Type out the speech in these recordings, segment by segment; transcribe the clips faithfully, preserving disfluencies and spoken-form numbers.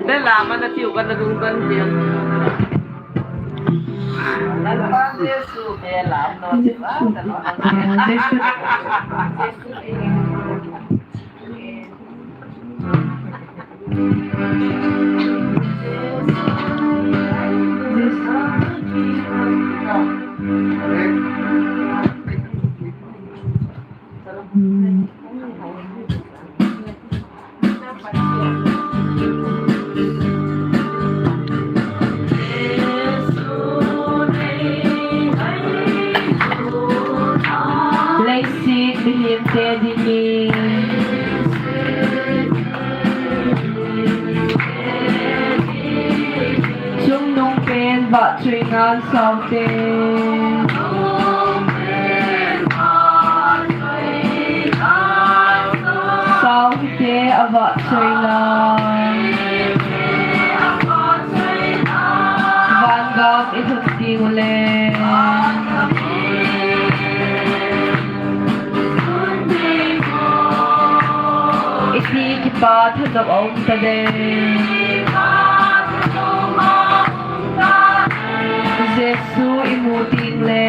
Bela mana tiu kana dung kan dia. Lala Jesu bela no ti ba. Leiset mihem te dingin chungnung pen vahchoi ngal saute. Sao hite avahchoi nau. Vangam ilhun ding ule. Iti kipa thanop aum tadem. Jesu imu ding le.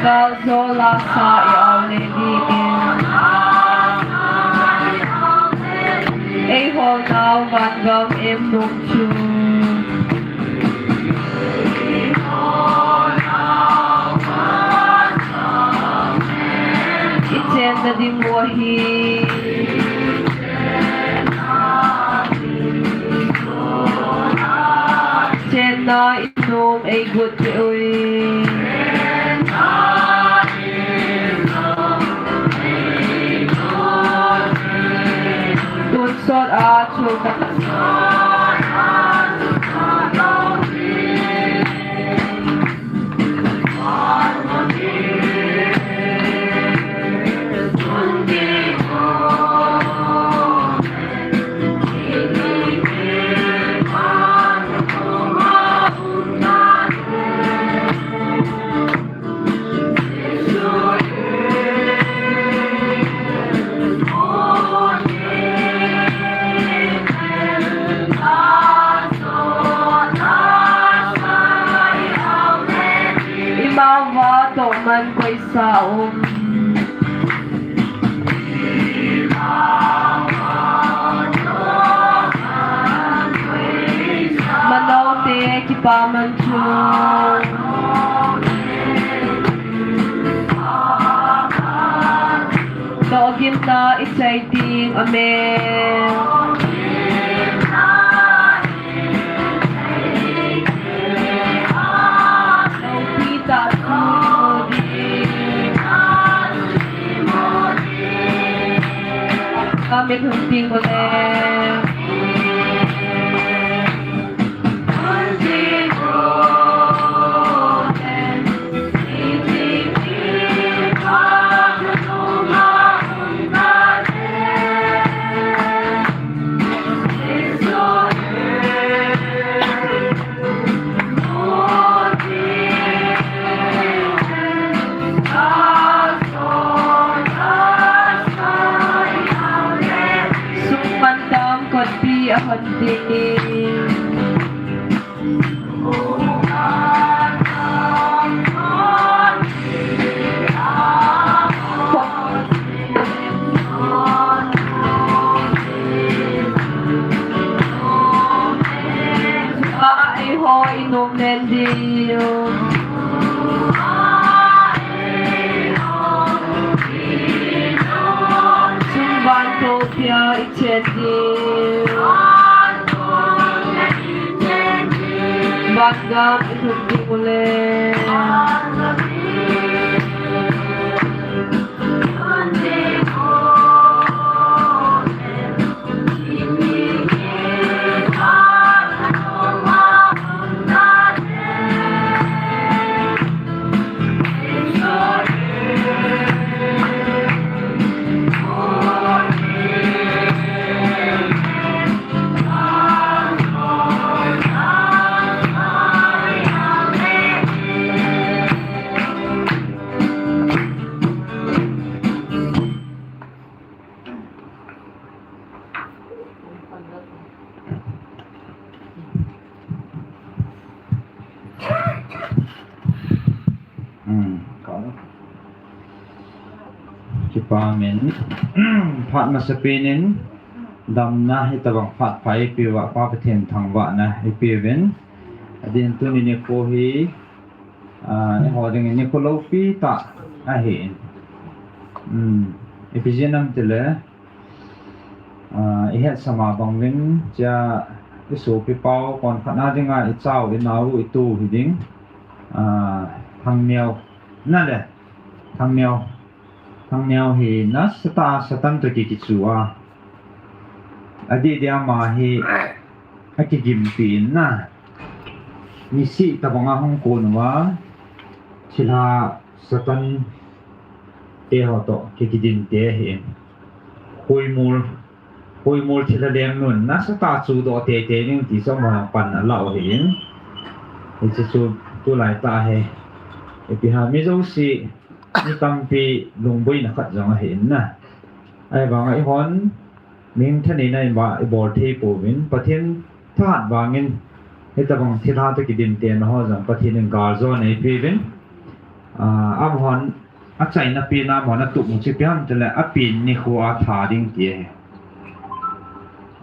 Gal jo lasa i-au le ding in. Eiho nau vangam im nung chu. Ichenna ding u ahi. Chenna inom eigot peh uvin. Tonsot a chunga Ima uva tohman koisa um. Manaote kipaman chu. Tohgimna ichai ding amen. Lopi tah chu imu ding. Ka mit hung ding ule. Sung mantam kotpi ahon ding. Eiho inom len diu. Sung vanthoh pia ichen diu. Vangam ilhun ding ule. Kipa min. Phat masapen in damna hitabang phat pha eipeuva Pa Pathen thangvahna eipeuvin. Adin tuni nikho hi eiho dingin nikho loupi tah ahin. Ipi jeh ham tile, ihetsah ma bang uvin, chia isopi pau konkhat na dinga ichau, inau, itu hiding, Thangneo, nale, Thangneo, Thangneo hi nasatah a Satan toh ki, kichu a, adeh deh a ama hi akigimpi in na, nisih tabang a hung kon uva, thilha Satan teho toh ki, kidinte ahin. Huimul, Huimul thilha lengnun nasatah a chudoh teitei ding ti chu amaho pan alah u ahin. Hiche chu tulai tah hi ipi ham, mi jouse, mi tampi lungboina khat jong ahin na. Ahivanga eihon mihing thaneina in ba ibol thei pouvin, Pathen thahat vangin hitabang thilha toh kidintena ho jong Pathen in galjo neipeuvin. Amahon achaina pen a amahon atup u chu ipi ham tile, apen nikho a tha ding ti ahi.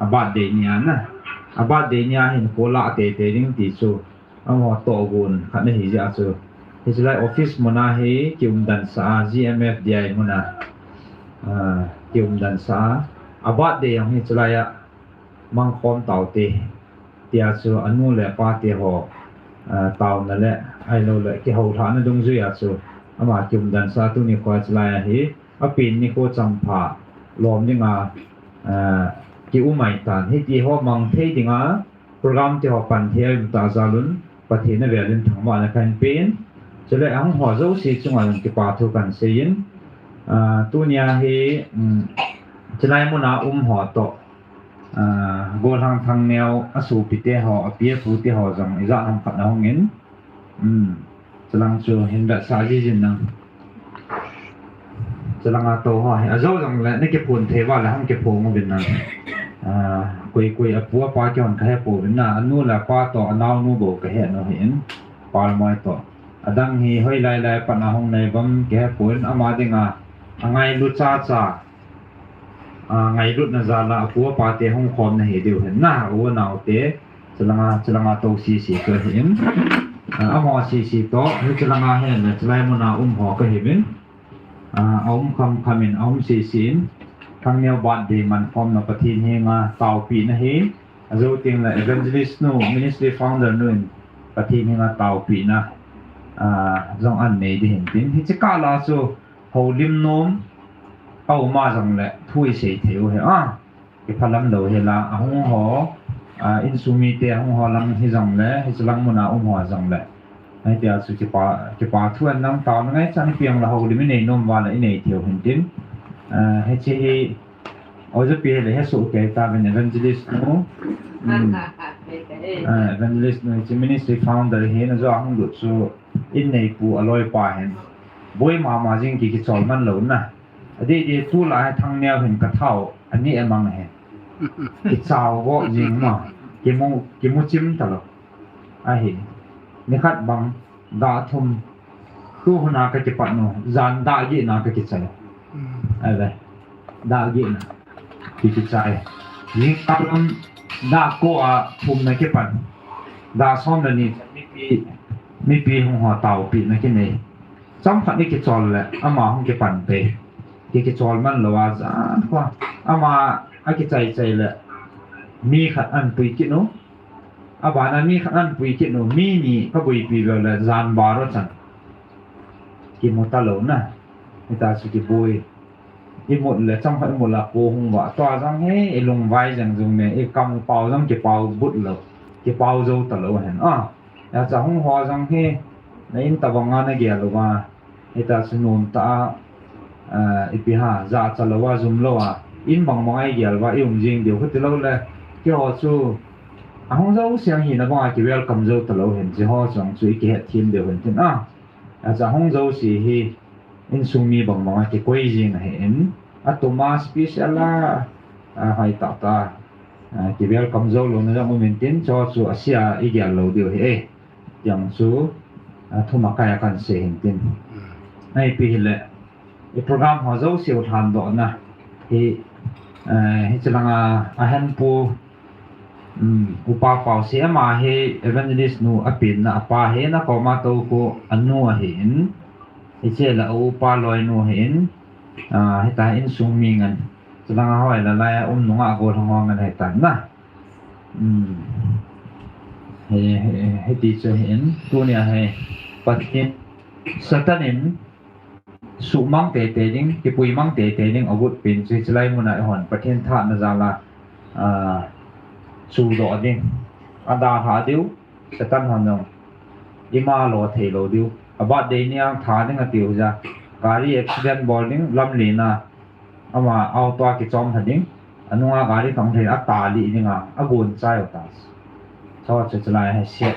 A birthday nia na, a birthday nia hinkho lah teitei ding ti chu amaho tohgon khat ahijeh a chu, hiche lai office muna hi kiumdansah a, G M F D I muna kiumdansah a, a birthday jong hiche lai a mangkhom taute, tia chu anu le apa teho taona le ahiloule kihoulhahna dungjuia chu ama kiumdansah a tuni nikho hiche lai a hi apen nikho champha lom dinga kium ahitan. Hitiho mang thei dinga program teho pan thei a um tah jal un Pathen avel in thangvahna kahin pen. Chule ahung ho jouse chunga jong kipa thu kahin seiyin, tunia hi chulai muna umho toh, Golhang Thangneo asopiteho, api aputeho jong ijat ham khat ahungin, chulang chu hin vetsah jijin lang. Chulanga tou ho hi ajou jongle nakiphon thei uva le hung kiphong uvin lang. Koi koi apu apa kihon kahepouvin na, anu le apa toh anaonu bou kahet u ahin, Palmoi toh. Adang hi hoilai lai a pat a hung nai uvam kihepon, ama dinga angailu chacha, ngailutna jal a apu apate hung khomna hi diu ahin na, u anaote, chulanga, chulanga tou sese chu ahin. Amaho sese toh hiche langa hile chulai muna umho kahiuvin, aum khamkham in, aum sese in, Thangneo birthday mankhomna Pathen henga taopehna hi, ajou tengle evangelist nu, ministry founder nu in Pathen henga taopehna jong ahin nei ding ahin tin, hiche kah la chu houlim nom auma jongle thu isei thei u ahi a, kiphalam lou hela, ahung ho, insung mite ahung ho lang hijongle, hiche lang muna umho jongle, hitia chu kipa, kipa thu ahin lang, taona ngaichan ipi jongle houlim inei nom uva le inei thei u ahin tin, hiche hi ojapi hile hesoh kei tauvin, evangelist nu, evangelist nu hiche ministry founder hi najou a hung lut chu inneipu aloipa hin boi mama jing, ki, kichol man lou na. Adeh deh tulai Thangneo hin kathao aneh amang ahi. Kichao vo jing ma, kimu, kimu chim talou ahi. Nikhat bang dah thum, tuhuna kakipat u, jan dah getna kakichai. Ave, dah getna ki, kichai. Jingkah lam dah ko a thumna kipan, dah som le ni mipi, mipi hung ho taopehna kinei. Chomkhat ikichol le ama hung kipan pei, ki, kichol man lou a jan kho, ama akichai chai le mi khat ahin pui kit u. Abana mi khat ahin pui kit u, mi ni kaboipi veu le jan baro chan kimu talou na. Hita chu kiboi. Imut le chomkhat imut le kho hung vah, tua jong hi ilungvai jeng jong le, ikam pao jong kipao but lou, kipao jou talou ahin a. Hiche hung ho jong hi na in tabanga nagel uva, hita chu nomtah a, ipi ham, jachat louva, jum louva, in bang banga igel uva ium jing diu, hitiloule keiho chu ahung jouse ahina banga ki welcome jou talou ahin, hicheho jong chu ikihetthem diu ahin tin a. Hiche ahung jouse hi insung mi bang banga kikoi jing ahin, atuma special a, hoitah tah a ki welcome jou louna jong um intin, chuho chu asea igel lou diu ahi e. Tiang chu a, thum a kai a kan sei hin tin. Ngai pi hile, i program ho jouse u lhandohna hi, eh, hiche langa a henpu, um, Upa Pausei ama hi evangelist nu a penna apa hi na koma tou ko anu ahin, hiche la Upa Loinu ahin, ah, hita insung mi ngen. Chulanga hoi la lai a um nunga a gollhang ho ngen hitan na. Um, he, he, hiti chu hin, tunia hi, Pathen, Satan in, suhmang teitei ding, kipuimang teitei ding, agot pen chu, hiche lai muna eihon, Pathen thahna jal a, ah, sudoh ding, adalhah diu, Satan hon jong, ima lo thei lou diu, a birthday nia tha ding atiu jeh a, gari accident bol ding, lamlen a, ama auto a kichom lha ding, anunga gari thong thei a talih dinga, agon chai u ta. Chu chu chulai hi set,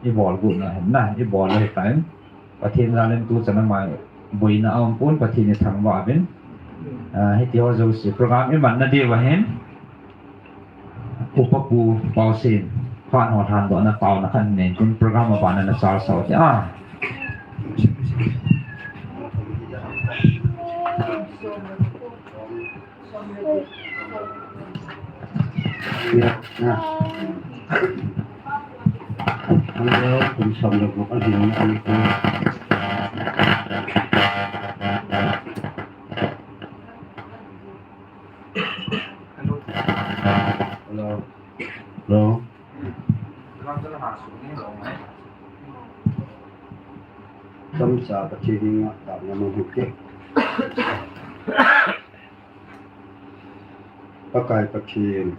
i bol got na hin na, i bol le hitan. Pathen jal in tu chan a mai boina a um pon Pathen i thangvah uvin. Ah, hiti ho jouse program i manna diu ahin. Upa Pu Pausei in phat ho lhandohna taona khat nei tin program a bana na chal sao ti a. Ya, ya. Hello, kum som le gup a hin ani ko. Hello. Hello. Tamsa ka thi ding a, ta na mo huk ke. Pakai Pathen,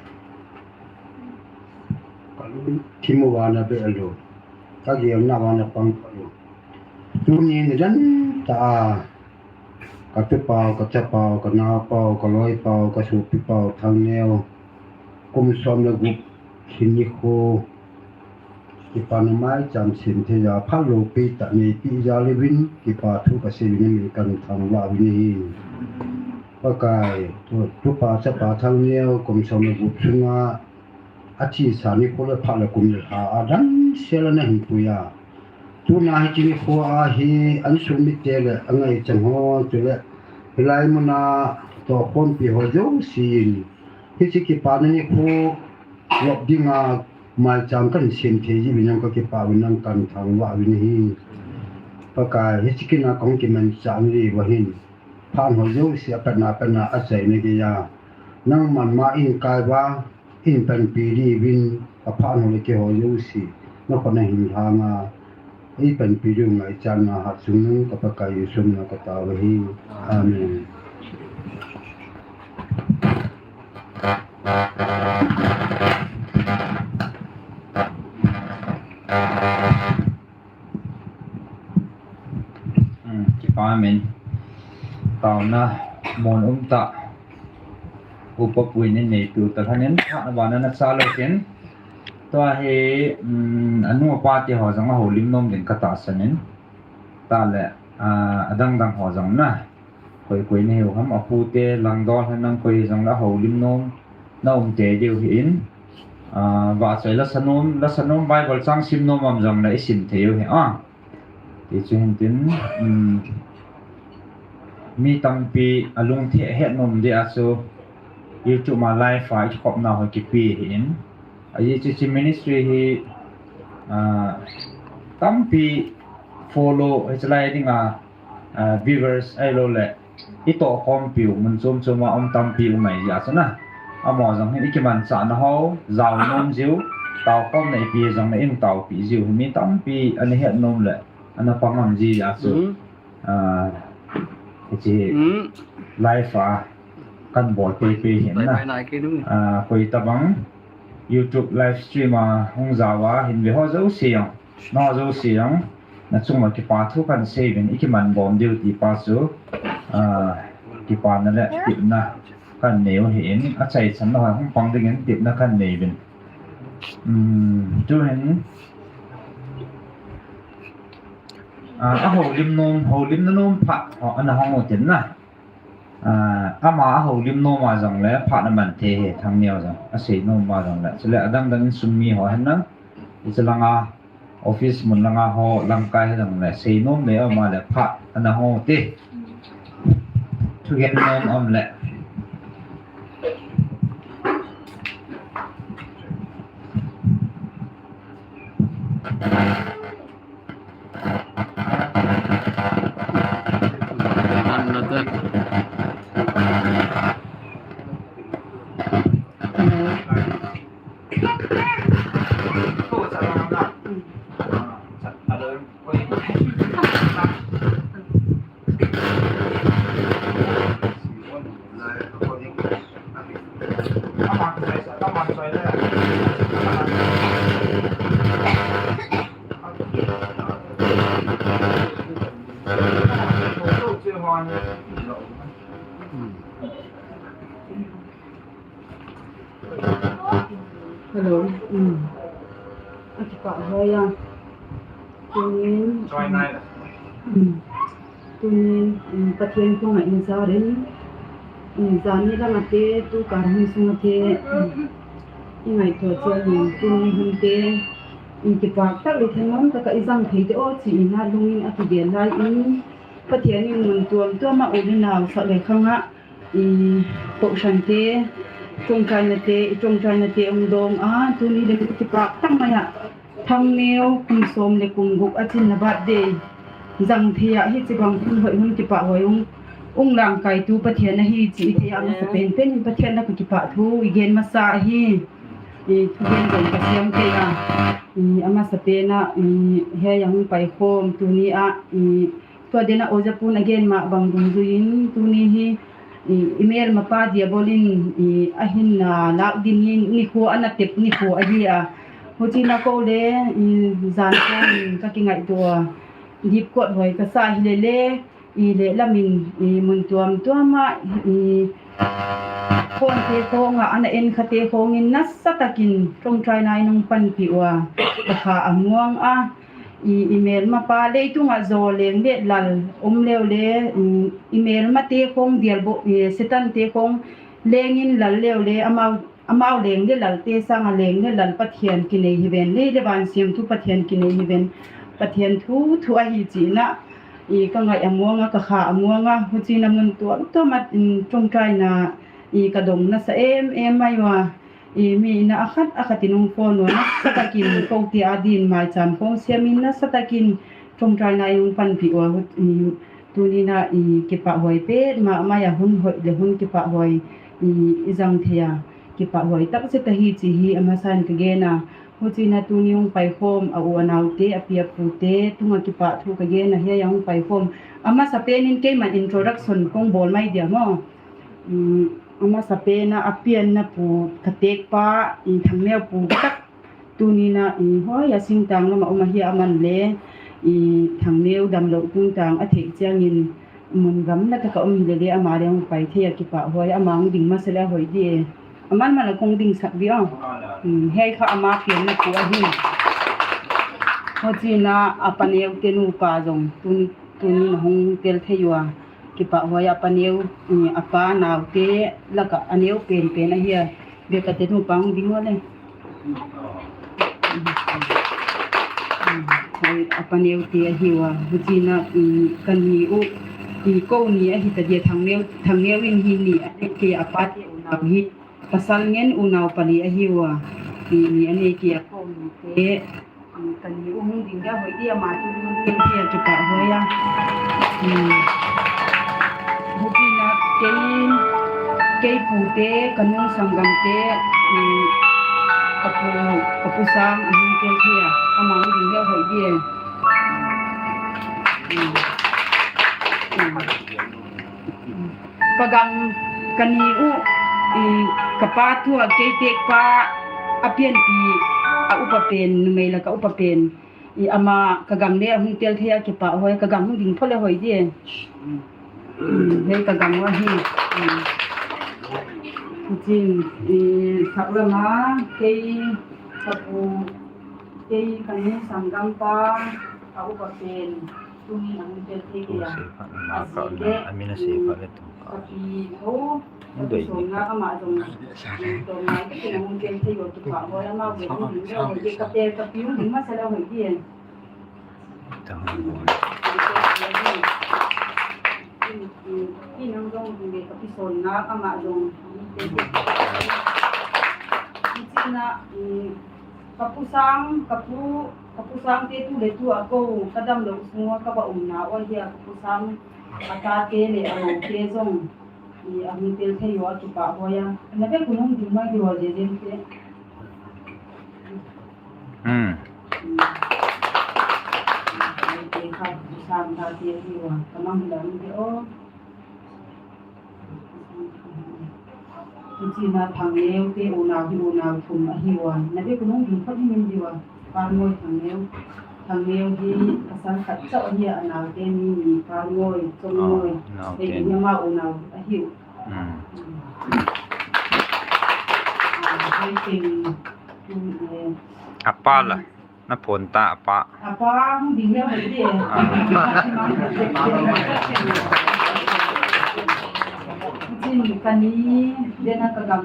ka lungthim uva na beh lou, ka gelna uva na pang lou. Tuni nidan tah a, ka tupau, ka chapau, ka naopau, ka loipau, ka sopipau, Thangneo, kum som le gup, hin nikho, Kipana maicham sem thei a phalou pi tah neipi jal uvin, kipa thu kasei uvin, amin kathangvah uvin ahi. Pakai, tu, tupa chapa Thangneo, kum som le gup sunga, athisa nikho le phat le kum le lha a damsel a nahin pui a. Tuna hiche nikho a hi, insung mite le angaichang ho, chule, hilai muna tohkhompi ho jousen, hiche kipana nikho, lop dinga maicham kahin sem thei jiuvin jong kakipah uvin, nang kathangvah uvin ahi. Pakai, hiche kin a kahung kimanchah nahi uva hin, phat ho jouse apatna patna achaina geiya, nangman ma in kai uva, in panpi diuvin, aphat ho le kei ho jouse, nakhut nahin lhanga, eipanpi diu ngaichatna hatchungnung ka Pakai Jesu mina katao ahi. Amen. Hmm, kipa min. Taona mun umtah. Upa Pu in neipiu talhanin, phat abana nachal utin. Tua hi, um, anu apa te ho jong ahoulim nom ding katahsan in. Tale, ah, adang dang ho jong na. Koi koi nahiu ham, apu te langdol hen nang koi jong le ahoulim nom. Na um tei diu ahin. Ah, vahchoi lasa nom, lasa nom Bible chang sim nom um jong le isim thei u ahi. Ah. Ti chu hin tin, um, mi tampi alungthim ahet nom dia chu YouTube ma live a ikhopna ho kipe ahin. Ajeh chu hiche ministry hi, ah, tampi follow, hiche lai dinga, ah, viewers ahilou le, itohkhompiu, mun chom chom a um tampi um ahi jeh a chu na. Amaho jong hin ikimanchahna ho, jao nom jiu, taokhomna ipi jong le in taopi jiu, hi mi tampi ana het nom le, ana pang um jeh a chu. Mm. Ah, hiche mm. Live a kan bol pei pei hin na. Pai pai nai kei nu. Ah, koi tabang YouTube live stream a hung jao a hin ve ho jouse jong. Nangho jouse jong. Na chung uva kipa thu kan sei uvin ikiman bom diu ti pa chu. Ah, kipana le tepna kan nei u ahin. Achaichan na ho hung pang dingin tepna kan nei uvin. Um, tu hin. Ah, ahoulim nom, houlimna nom phat, ho, ana hong u tin na. Ah, ama ahoulim nom a jong le, phat aman thei ahi, Thangneo jong, asei nom a jong le. Chule adang dang insung mi ho hen lang, hiche langa, Office mun langa ho lamkai hi lang le, seinom le, ama le pha, ana ho te. Thugen nom om le. Hello. Um. Akipah hoi a. Tunin. Um. Tunin, um, Pathen thu ngaina jal in, um, jani langa te, tukal hung sunga te, um, i ngaito chun, um, tuni hun te, um, kipah tah le thanom tah a i jang thei te o, chi in a lungin a kigel lai in, Pathen in mun tuam tuam a u le nao sah le khang a, i, kou san te, ṭawngṭaina te, i ṭawngṭaina te hung dong a, tuni le kipah tah mai a. Thangneo kum som le kum gup a chin na birthday jang thei a hiche bang hun hoi hun kipah hoi hung, hung lamkai tu Pathen ahi chi i thei a, amasa pen pen in Pathen a ka kipah thu i gen masa ahi. I thugen jong ka siam thei a. I amasa pen a, i hei a hung pai khom tuni a, i Tua dena Oja pun a gen ma bang dungjuiyin, tuni hi, i, i melmapa Diabol in, i, ahin, a, lak dingin, nikho ana tep nikho ahi a. Huchi na kou le, i, jan kou in ka kingaihdoh a. Dipkot hoi ka sa hi le le, i, le lamin, i, mun tuam tuam a, i, phone te khong a, ana en kha te khong in nasa takin, ṭawngṭaina in hung panpi uva, ka kha a muang a. I, i melmapa leitunga jo leng le lal um leu le, um, i melmate khong dialbo, i, Satan te khong lengin lal leu le amau, amau leng le lal te sanga leng le lal Pathen kinei hiven le, le van siamtu Pathen kinei hiven. Pathen thu thu ahi china, i, ka ngai a muanga, ka kha a muanga, huchina mun tuam tuam a, um, ṭawngṭaina, i, ka dong nasa em em mai uva. I, mi ina a khat a khat in hung phone uva, nasa takin kou te a din maicham khong siamin nasa takin ṭawngṭaina in hung panpi uva, i, tuni na, i, kipah hoi pet ma, mai a hun hoi le hun kipah hoi, i, i jang thei a, kipah hoi tak se ta hi chi hi amasa in ka gen a. Huchina tuni hung pai khom a u a nao te, a pi a pu te, tunga kipah thu ka gen a, hei a hung pai khom. Amasa pen in keiman introduction kong bol mai dia mo. Um, amasa pen a, a pianna pu ka tekpa, i, Thangneo pu tak tuni na, i, hoi a singtang lama um ahi a man le, i, Thangneo damlou tungtang a thei chiangin mun gamla taka um hi le le ama le hung pai thei a kipah hoi, ama hung ding masa le hoi di e. Aman man a kong ding sak di o. Um, hei kha ama pianna pu ahi. Huchina a pa neo te nupa jong tun, tuni na hung tel thei uva. Kipah hoi a pa neo, um, a pa nao te laka a neo pen pen ahi a. Beka te nupa hung ding uva le. Um, hoi a pa neo te ahi uva. Huchina, um, ka ni u, i, kou ni ahi ta dia Thangneo, Thangneo in hi ni a te ke a pa te u nao hi. Pasal ngen unau pali ahiuva. Ni, ni anei kei a kou ni te. Ka ni u hung ding dia hoi dia ma tu hung ding dia kipah hoi a. Huchina kei, kei pu te, ka nu sanggam te, ka pu, ka pu sang hung kei kei a. Ama hung ding dia hoi dia. Ka gang ka ni u, i, ka pa thu a kei tekpa a pianpi a upa pen, numei la ka upa pen. I ama ka gang le a hung tel thei a kipah hoi, ka gang hung ding pho le hoi di. Hei ka gang u ahi. Chin, i, sak lama, kei ka pu, kei ka ni sanggam pa a upa pen. Tuni a hung tel thei kei a. A ji le, a min a se pha le tu. Ka pi ho, ka pi song nga ka ma jong. Tong ngai ka pi na hung tel thei yo kipah hoi ama ve hung ding le hoi di ka pi, ka pi hung ding masa le hoi di. Inang jong le ka kison na ka ma jong. Ichina, mm, ka pu sang, ka pu, ka pu sang te tu le tu a ko, ka damlou sunga ka ba umna, o hia ka pu sang, a ta te le a mo te jong. I a hung tel thei u a kipah hoi a. Na ve ku nung ding mai di wa je jen te. Hmm. Ai te kha sam ta te hi wa. Ka mang da mi te o. Hichi na Thangneo te unau hi unau thum ahi wa. Na ve ku nung ding khat hi min di wa. Parngoi Thangneo. Thangneo hi pasal khat chauh ahi a, anau te mi ni Parngoi, Chomngoi. Oh, nau te. Hei ni ama unau ahi u. Hmm. Ah, hei teng, mm, eh, apa la, na phone ta apa. Apa, hung ding le hoi de. Ah. Chin kani, dena ka gam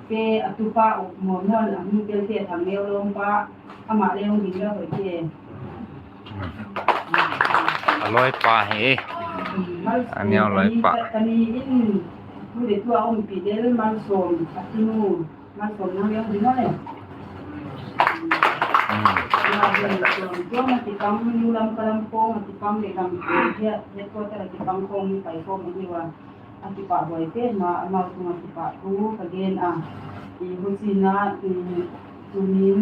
te atupa u mo mo la, hung tel te Thangneo lom pa. Ama le hung ding le hoi ke. A loi pa hi. A neo loi pa. Kani in, tu le tu a um pi del Malsom, a tinu, Malsom nang le hung ding le. Hmm. Malsom, tu ma ti pang, nu lam ka lam ko, ma ti pang le lam, he, he ko ta ti pang ko, mi pai ko, ma ni wa. A kipah hoi pen ma, amau tunga kipah thu ka gen a. I huchina, i tunin,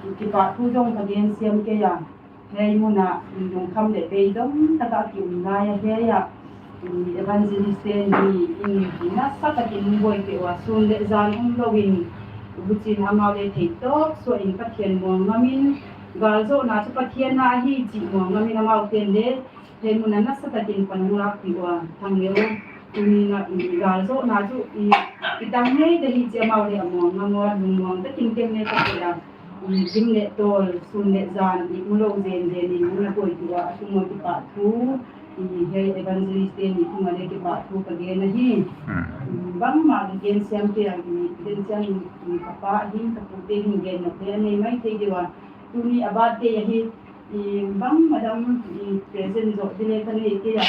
i kipah thu jong ka gen siam kei a. Hei muna, i lungkham le beidong taka ki um lai a hei a. I evangelist te ni, in, i nasa takin boi pe wa sun le jan um louvin. Huchin amau le thei tok, so in Pathian muang ngamin, gal jo na chu Pathian na hi chi muang ngamin amau ten le, Hei muna nasa takin pan hung lak pi uva, Thangneo, tuni na, i, gal jo na chu, i, i tang nei te hi chi amau le among, among, lungmong takin kem nei ta kila, i, dim le tol, sun le jan, i, mu lo jen jen, i, mu na koi pi uva, a tung mo kipah thu, i, hei evangelist te ni tung a le kipah thu ka gen ahi. Hmm. I, bang ma ka gen siam te a, i, gen siam i, i, ka pa hi, ka pu te hin gen na te a nei mai thei diu a, tuni a birthday ahi, I, bang madam, i, present jo dile ka nei kei a.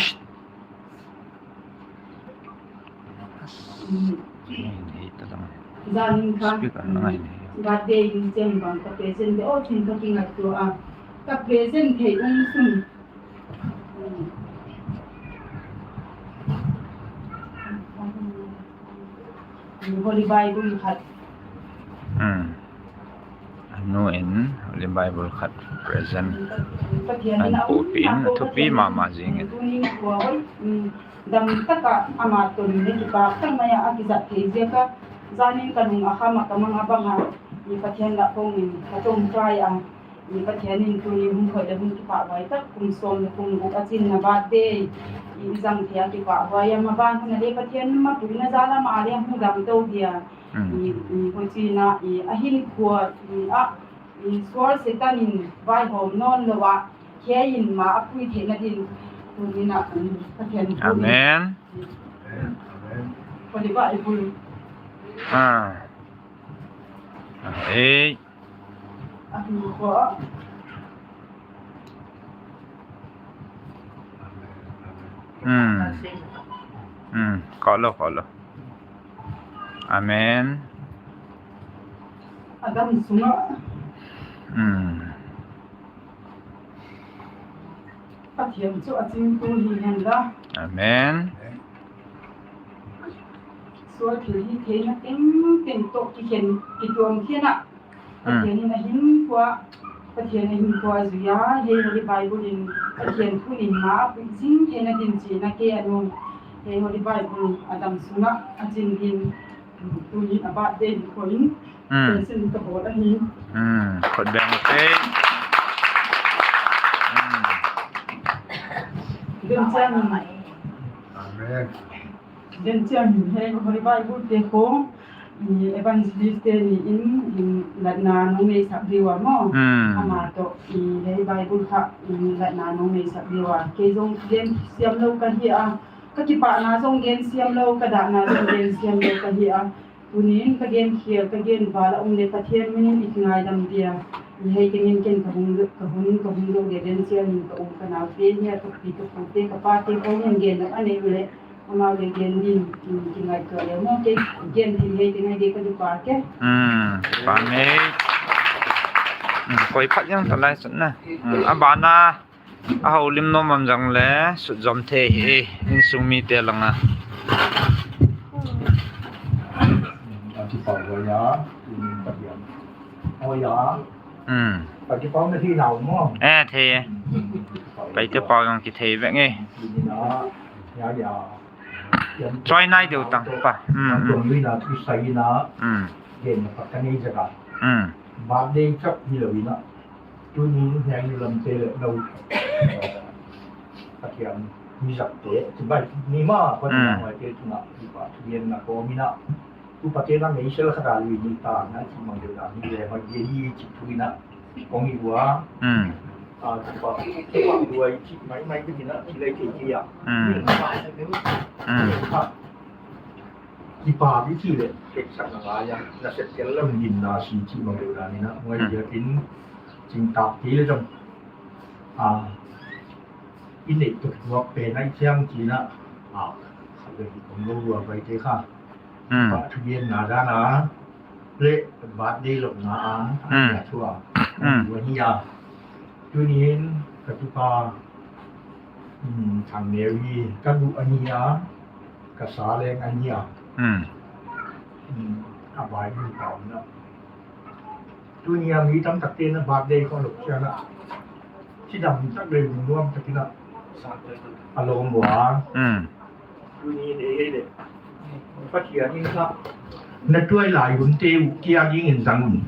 I, Hei ta lang. Janin kha, Speaker na ngai nei. Birthday in chen bang ka present de, o chin ka kingai tua. Ka present thei um sun. Holy Bible khat. Hmm. Anu in Holy Bible khat present. Pathian in a um, pu pi in a thupi mama jing in. Tunin kua hoi, um, dam taka ama tun le kipah tak mai a, a kijat thei jeh a, janin ka lung a kham a ka mang a bang a, i Pathian lah kong in ka tong try a. I Pathian in tuni hung khoi le hung kipah huai tak, kum som le kum gup a chin na birthday. I jang thei a kipah huai a, maban hun a le Pathian ma pu na jal a ma le hung dam to dia. Hmm. I, i, huchi na, i, a hin khua, i, a, i, sual Satan in vaihom non lou a, khei in ma a pui thei na din. Tuni na, i, Pathian in. Amen. Holy Bible. Ah. Ei. Hmm. Hmm. Kolo, kolo. Amen. Adam sunga. Hmm. Pathian chu a chingtu hi hen la. Amen. Sual thil hi theina teng teng toh kikhen, kituam khen a. Hmm. Pathian in a hin kua, Pathian a hin kua juia, hei Holy Bible in Pathian thu in ma, jing theina din chi na ke anu. Hei Holy Bible a dam sunga, a chin din, tu hi a birthday ni ko in. Hmm. Present ka bol ahi. Hmm. Khut beng te. Hmm. Din chang. Amen. Din chang hei Holy Bible te ko, i evangelist te ni in, in latna nung nei sak diu a mo. Hmm. Ama to, i hei Bible kha, in latna nung nei sak diu a. Kei jong gen siam lou ka hi a. Ka kipah na jong gen siam lou, ka dah na jong gen siam lou ka hi a. Tunin ka gen khel, ka gen val a um le Pathian min in i ngaidam dia. Ni hei kengin ken ka hung, ka hung, ka hung lo le len sia nin ka um ka nau te, ni a ka pi ka pu te, ka pa te, ka hung gen lo a nei u le, amau le gen din, ki, ki ngai to le mo ke, gen thil hei te ngai de ka du pa ke. Hmm, pa nei. Hmm, koi phat jang ta lai sut na. Hmm, a ba na. A houlim nom am jong le, sut jom thei hi, insung mite langa. Ati pau lo ya, ini Pathian. Oh ya. Hmm. Ati pau na hi nau mo. Eh, thei. Pai te pau jong ki thei ve nge. Ini na, ya, ya. Choi nai deu tang pa. Hmm, hmm. Tuang lui na, tu sai na. Hmm. Gen na pa ka nei jaka. Hmm. Ba dei chap ni lo ina. Tunin hiai lam te le lo. Pathian mi zak te, chibai ni ma, Pathian Hmm. mai te tuna, kipa thu gen na ko mina. Tu pa te na mei sel kha da lui ni ta, na chi mang de da ni le, ma ye hi chi thu ina. Kong i wa. Hmm. A, kipa, kipa wa chi mai mai de na, chi le ke ki ya. Hmm. Hmm. Kipa di chi le, ke sa na ya, na se tel lam din na si chi mang de da ni na, mai Hmm. ya kin, Ching tak ti le jong. A, i nei tuk tuak pen a i chiang china. A, kha le hi kong lo lua bai te kha. Hmm. Pa thu gen na dan a. Le, birthday lo na a. Hmm. A, thu a. Hmm. Lua hi a. Tunin, ka tu pa. Hmm, thang Mary, ka du a ni a. Ka sa leng a ni a. Hmm. Hmm, a bai ni pa na. Tunia mi tam tak te na birthday ko lo kia na. Chidam tak le nuam tak ina. A lom bua. Hmm. Tuni de ye de. Pathian in kha. Na tuailai hun te u kia ding in zang un.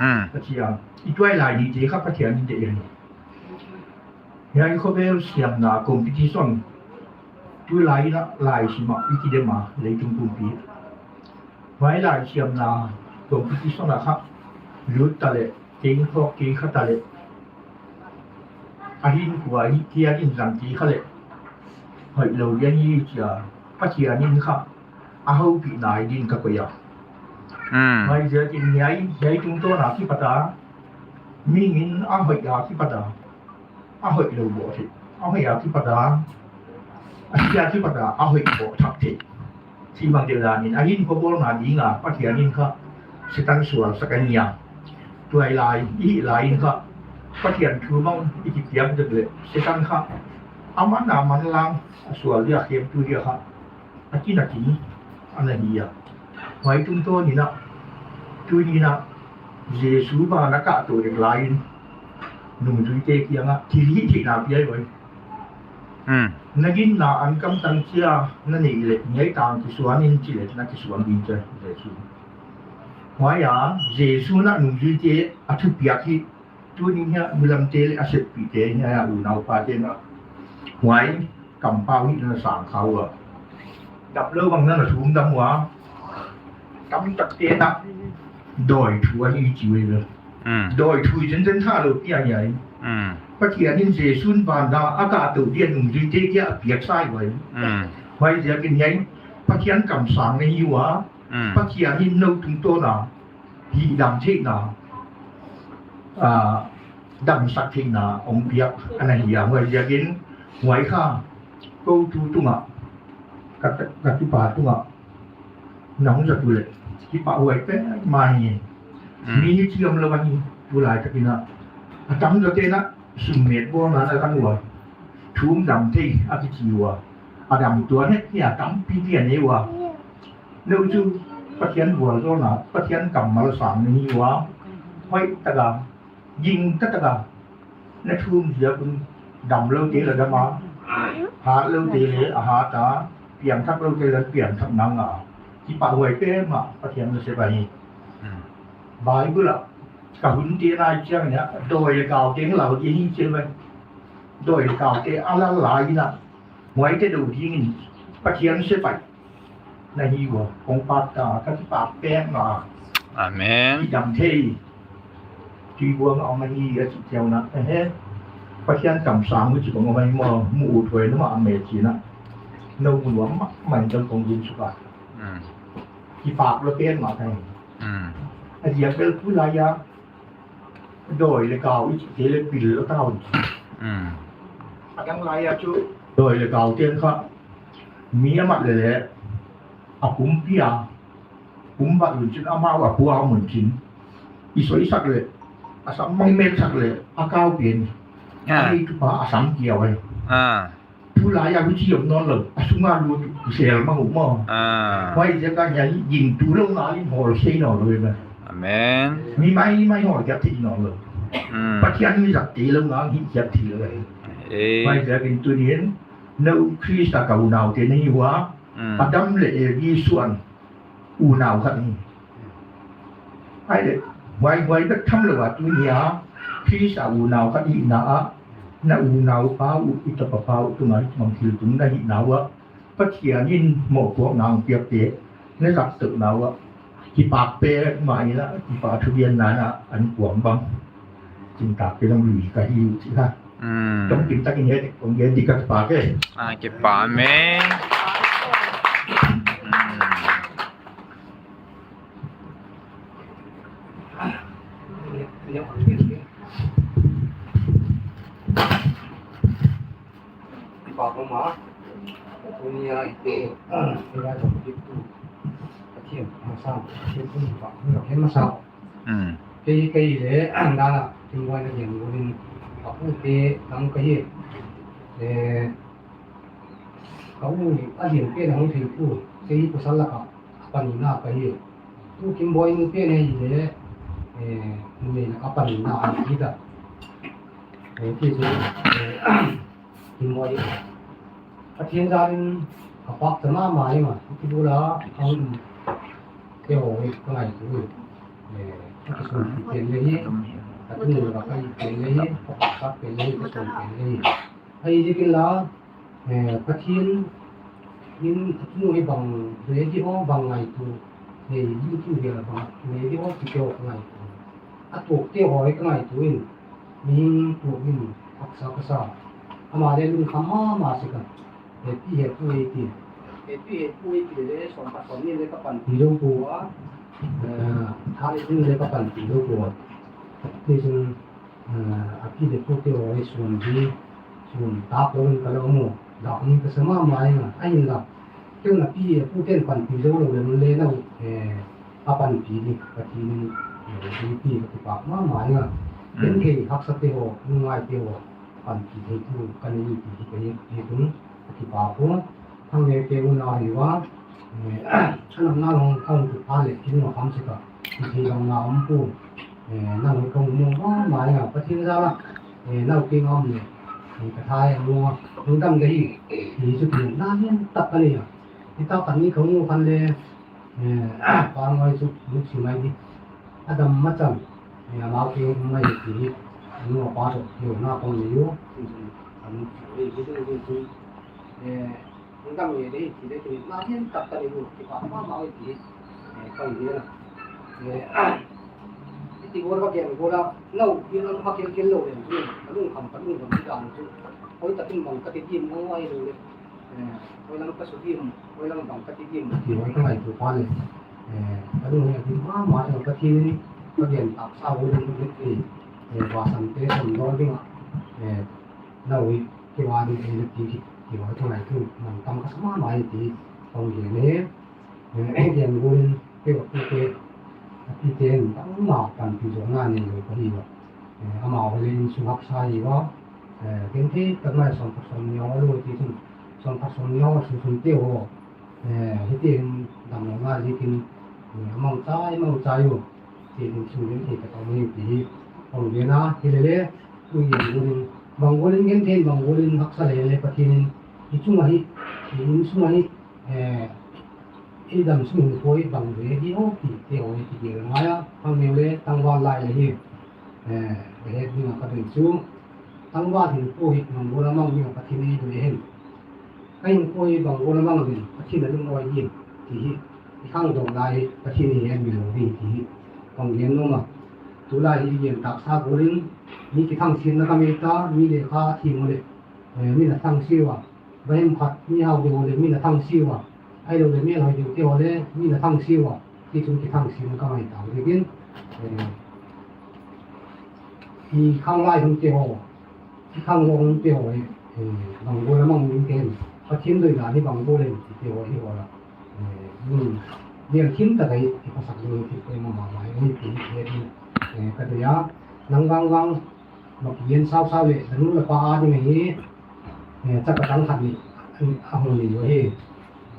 Hmm. Pathian. I tuailai ni te kha Pathian in te ye. Hiai khovel siamna competition. Tulai ina lai sima i kidem a leitung pumpi. Huai lai siamna competition a kha lut ta le, keng thok keng kha ta le. A hin kua hi kia din zang ti kha le. Hoih lo dia ni chia Pathian in kha a houpih nai din ka koi a. Hmm. Huai ziakin hiai, hiai tungtawn a kipat a, mi min a hoih a kipat a. A hoih lo boh thei. A hoih a kipat a. A sia kipat a, a hoih boh thak thei. Chi mang deu dan in, a hin ko bol na ding a, Pathian in kha, Satan sual sak a nia. Tuailai, i lai in kha, Pathian thu mang i kipiak dek le, Satan kha, a man a man lang, a sual dia khem tu dia kha. A kin a kin, ana hi a. Huai tungtawn ina, tuni ina, Jesu ba na kah to dek lai in, nungzui te kiang a, thil hih theihna pia i oi. Hmm. Na ginna an kamtang chia, na neih le, ngai tang kisuan in chi le, na kisuan ding chia, Jesu. Huai a, Jesu na nungzui te, a thupiak hi, Tuni hia, milam te le a seppih te hia, unau pa te na. Huai, kampau hi na sang kha ua. Dap lou bang na na thum dam ua. Tam tak te na. Doi thu a hi chi ua. Hmm. Doi thu jen jen tha lou pia hia. Hmm. Pathian in Jesun van da a kah to dia nungzui te kia a piak sai ua. Hmm. Huai ziakin hia, Pathian kamsang na hi ua. Hmm. Pathian in nou tungtawn a. Hihdam theihna, a, damsak theihna hong piak ana hi a, huai ziakin, huai kha, kou tu tunga, ka, ka tupa tunga, na hong zat u le, kipah huai pen mah hi. Mm. Mi hi chi om lou ahi, tulai takin a, a tamzaw ten a, sum met bawlna na kan ua, thu um dam thei a kichi ua, a dam tuan het hi a tampi pi a nei ua. Neu chu Pathian vualzawlna, Pathian kammal sang na hi ua. Hoih taka, ging ta taka, na thum ziak un dam lou te la dam a, hat lou te le a hat a, piangthak lou te la piangthak nang a. Kipahhuai pen mah Pathian nasep ahi. Hmm. Bible a, ka hun te nai chiang nia, dawi le kau te lau te hi chiang bai. Dawi le kau te a lal lai na. Huaite dou dingin Pathian sepai na hi ua, kong phat ta, ka kipah pen na. Amen. Kidam thei. Tui buang a om ahi a chi chiau na. Ehe. Pathian kamsang mu chi kong om ahi mo, mu u thuai na ma me chi na. No mu nuam ma, ma in kong yin suka. Hmm. Kipak lou pen ma thei. A ziak bel tulai a doi le kau i chih le pil lou tau. Adang lai a chu doi le kau ten kha mi amat le le a pumpi a pum vat lun chun amau a pu a mun chin i soi sak le a sam mang mel sak le a kau pen a ni tu pa a sam kiau ai. Tulai a huchi om non lou, a sunga lu tu sel ma hu mo. Huai ziak a hiai gingtu lou ngal in hol sei non lou ve. Amen. Mi mai mai hol kiat thei non lou. Pathian mi zat thei lou ngal hi kiat thei lou ve. Huai ziak in tunin nou Krista ka unau te na hi ua. Adam le Evi suan unau khat hi. Ai le, huai huai bek tham lou a tunia Krista unau khat hina a, na unau pa u, i tapa pa u tunga i mang thil tung na hina ua, Pathian in mohpuakna hong piak te, na zat tou na ua, kipak pen ma ina, kipa thubian na na an kuang bang. Chin tak te long lui ka hi u chi ha. Tong kim tak in he, tong gen di ka kipak e. Ah, kipak me. Kipa ko ma, tunia ite, ira ko kitu, Pathian masa, Pathian pa, Pathian masa. Kei, kei le, dana, kin bai na dian gurin, ka pu te, tang ka hi, eh, ka u, a dian pen hong thei pu, kei pasal laka, a panina ka hi. Tu Kimboi nu pen hi le, eh, numei laka a panina a hi ta. Eh, ti chu, eh, Kimboi. Pathian jalin ka pak ta mama hi ma, ti bula, ang, te ho hi, ka ngai tu. Eh, ka sun pen le hi, ka tu laka ka pen le hi, ka pak pen le hi, ka sun pen le hi. Ai, di kin la, Eh, Pathian in a tunu hi bang ready ho bang ngaitu, eh, YouTube hi bang ready ho ti keu ka ngaitu. A tuak te ho hi ka ngaitu in, mihing tuak in haksa ka sa. Ama le lungkham mama si ka. Happy, happy eighty. Happy, happy eighty le som ka som ni le ka panpi lou poi. Eh, thale ni le ka panpi lou poi. Ti sin, Ah, a pi le pu te ho hi sun di, sun tak lou in ka lo mu. Dak ni ka sa mama in a, ahin la. Keu na pi le pu ten panpi lou lou le mun le nau, eh, a panpi di, Pathian in, eh, di pi ka kipak mama in a. Ken kei haksa te ho, nungai te ho, panpi thei tu, ka nei ti hi ka hi, hi tu, ka kipak u. Thang le ke u na hi wa, eh, a nam na long ka u tu pa le, kin wa kham se ka. Pathian dam na um pu, eh, nang kong mu ma ma ya, Pathian da la, eh, nau ke ngam le, eh, ka thai mu, mu dam ga hi, ni chu kin na yin tak ka ni ya. Ni ta kan ni kong mu kan le, eh, pa ngai chu mu chi mai di. A dam ma chan, eh, ma ke mai ti hi, mu pa to, yo na kong le yo. Kan, eh, Hung dam nge ding hi ti le, tuni na hian tak ka nei u, kipak mama u ti hi, eh, ka hi a. Eh, i ti bol ka gen bol a, nau, i lam ka kel kel lo le, tuni, ka lungkham, ka lungkham ti dan chu. Hoi takin bang ka ti dim u ahi lo le. Eh, hoi lam ka su dim, hoi lam bang ka ti dim u ti hoi ka ngaitu pa le. Eh, ka lung hi a dim mama le, Pathian in ka gen taksa u le, eh, va san te san dol ding a. Eh, Nau hi, kei vang ding ei ti, kei vang thungai thu, man tam ka sa mama hi ti, kong gen e. Eh, gen gun, kei va pu te, a pi te, tam ma panpi jo na nei lo ka hi va. Eh, ama ho le insung haksa hi va. Eh, ken te, tak mai som pat som ni ho lo ti chun, som pat som ni ho, sun sun te ho. Eh, hiti hin, dam lo na ji kin, eh, amang chai, amang chai u. Ti hin, sun gen thei ka tong hi ti hi, kong gen a, hi le le, Ui, bang golin, bang golin gen thei, bang golin haksa le le Pathian in, i chunga hi, i in chunga hi, eh, i dam sung koi bang ve di ho ti, te ho ti gel ngai a, bang neu le tangval lai le hi, eh, ve het ding a ka dei chu, tangval hin ko hi bang gol a mang ding a Pathian in dei hen. Ka hinkho hi bang gol a mang ding, Pathian a lungoi ding, ti hi, i khangdong lai hi, Pathian in i en mi lo ding, ti hi, kong gen nom a. Tulai hi i gen taksa golin, mi kithangsiatna ka nei ta, mi lekha a thi mo le, eh, mi na thangsiat uva. Vahem khat, mi hao ding mo le, mi na thangsiat uva. Ahilou le mel hoi ding te ho le, mi na thangsiu a, ti chun kithangsiu ka ngai tau ding in, eh, i khang lai hung te ho, i khang long hung te ho, eh, bang bol a mang ding te hin, Pathen doi dan hi bang bol in ti te ho, hi ho la, eh, min, lian thin ta kai, i khosak ding ti te ma ma ma, ni ti, eh, eh, ka dei a, nang vang vang, Maki yen sau sau le, danu le pa a ding hi, eh, chapa tang khat ni, a hung ni yo hi.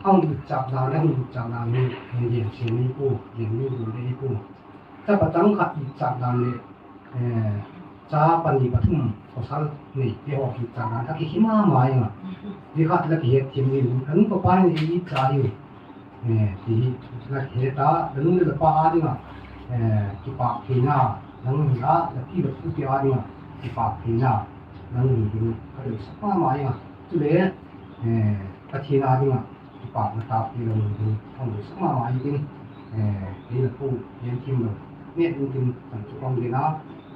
A hung chap dan, a hung chap dan ni, eh, yen sin ni pu, yen ni pu ni pu. Chapa tang khat ni chap dan le, eh, cha pani pathum, pasal ni, ti ho ki chap dan, a ki hi ma ma ya. Ni khat la ki het kim ni, anu pa pa ni cha hi. Eh, ti hi, la het a, la nu le pa a dinga, eh, kipak theina, nang hi a, la pi la pu te a dinga, kipak theina, nang hi ding, ka dei sa pa ma ya. Chule, eh, Pathen a dinga, kipak na ta pi la nu ding, ka dei sa pa ma ya ding, eh, ti la pu, yan kim lo, ne ding kim, san chu kong ding a,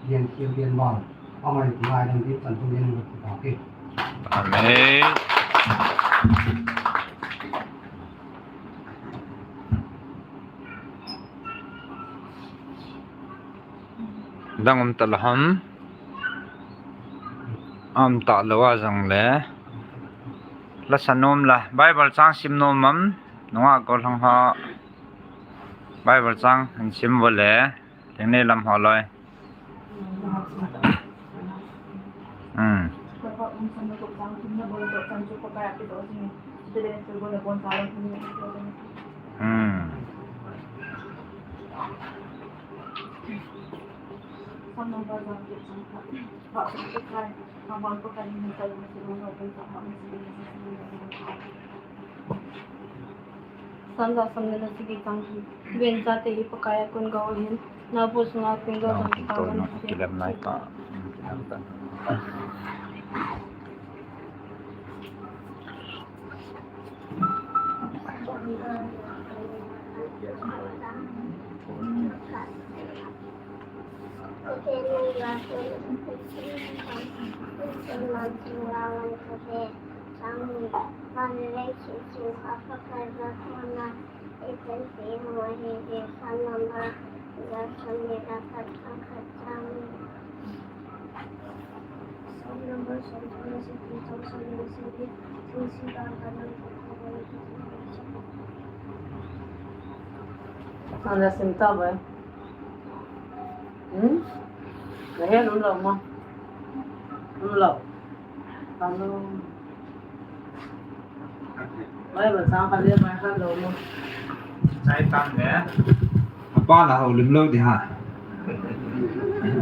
yan kim yan bang, amai ngai ding kim, san chu yan lo kipak ke. Amen. Dang um ta la ham. Um ta lo a jong le. La sa nom la. Bible chang sim nom am. Nunga ko lang ha. Bible chang hin sim vo le. Teng ne lam ho loi. Hmm. Hmm. Sanga samle na sigi tang hi. Ben chate hi Pakai a kon gou hin. Na bu sunga kon gou tang hi Pakai a kon gou hin. Ana sim ta bai. Hmm? Na he lum lo mo. Lum lo. Lum lo. Bible chang khat le bai khat lo mo. Chai tang le. Apa la houlim lo di ha.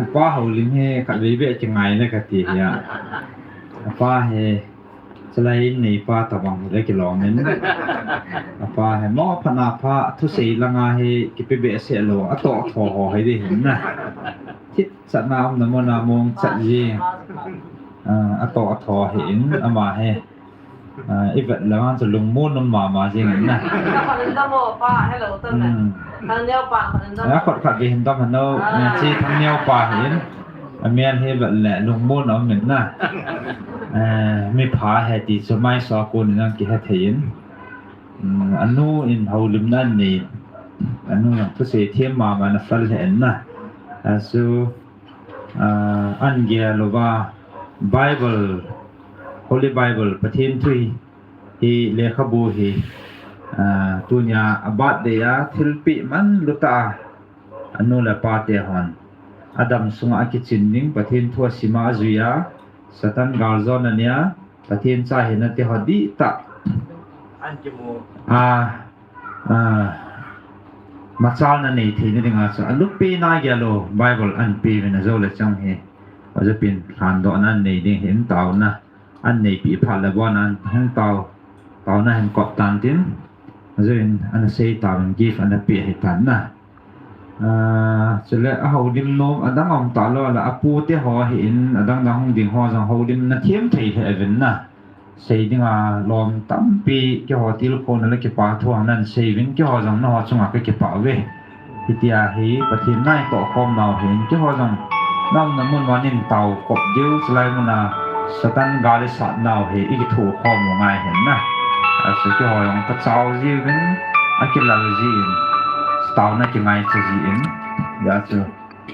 Apa houlim hi khat vei vei kingai le kati hi a. Apa hi Chulai in neipa tabang hi le kilom in. Apa hi mo phat na pha thusei langa hi kipe behseh lou, atoh tho ho hi di hin na. Thit chatna umna muna mong chat jing. Ah, atoh tho hi in ama hi. Ah, i vet langa chu lungmon um mama jing in na. Hmm. Ah, khat khat ve hin dam hano, ah, chi Thangneo pa hi in. Amian hi vet le lungmon um in na. Eh, mipha hi ti chu maiso a kon in an kihe thei in. Hmm, anu in houlimna nei. Anu in thusei thiam mama na fel he in na. Ah, chu, ah, an gel uva Bible, Holy Bible, Pathen thu hi, hi lekhabu hi, ah, tunia a birthday a thilpeh man lutah a, anu le apa te hon. Adam sunga akichin ding, Pathen thu asim a ajui a, Satan galjona nia, Pathen cha hina te ho dihtah. An kimu. Ah, ah, machalna nei theina dinga chu, alupna gel u, Bible an pe uvin ajou le chang hi. Ajou pin lhandohna an nei ding hi in taona. An neipi phat le bon an hung tao, taona hin kop tan tin. Ajou in ana sei taovin gift ana pe hi tan na. Ah, chule a houlim nom adang um talou a la, apu te ho hi in adang dang hung ding ho jong houlimna thiam thei lheh uvin na. Sei dinga lom tampi keiho tilkhouna le kipa thu a nan sei uvin keiho jong nangho chunga ka kipah uve. Hitia hi Pathen natoh khom nau hin keiho jong na umna mun uva nin tao kop diu chulai muna Satan gal i sat nau hi i kitho khom u ngai hin na. Chu keiho jong kachao jiuvin, akilal jin, taona kingaicha jin, hijeh chun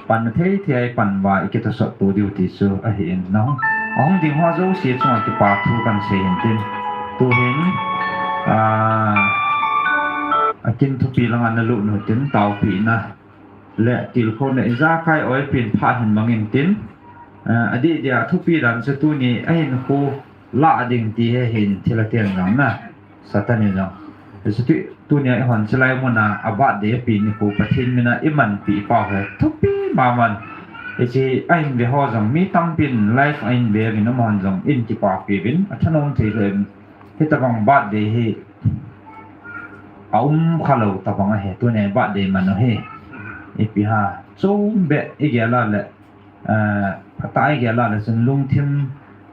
pan thei thei a ipan uva ikitosot to diu ti chu ahin, nahung, ahung ding ho jouse chunga kipa thu kahin sei hin tin. Tuhin, ah, Akin thupi langa nalut u hitin, taopehna le tilkhouna ijakai oipen phat hin mangin tin, ah, adeh dia thupi dan chu tuni ahinkho lah ding ti hi hin thil aten jong na, Satan in jong. Hichu tu, tunia eihon chulai muna a birthday pen nikho Pathen mina imanpeh pau hi thupi maman. Hiche ahin ve ho jong mi tampin live ahin ve uvin, amahon jong in kipapi uvin, athanom thei lheh in. Hitobang birthday hi aum khalou tobang ahi, tunia birthday man u hi. Ipi ham, chom beh igel a le, eh, phatah a igel a le chun lungthim,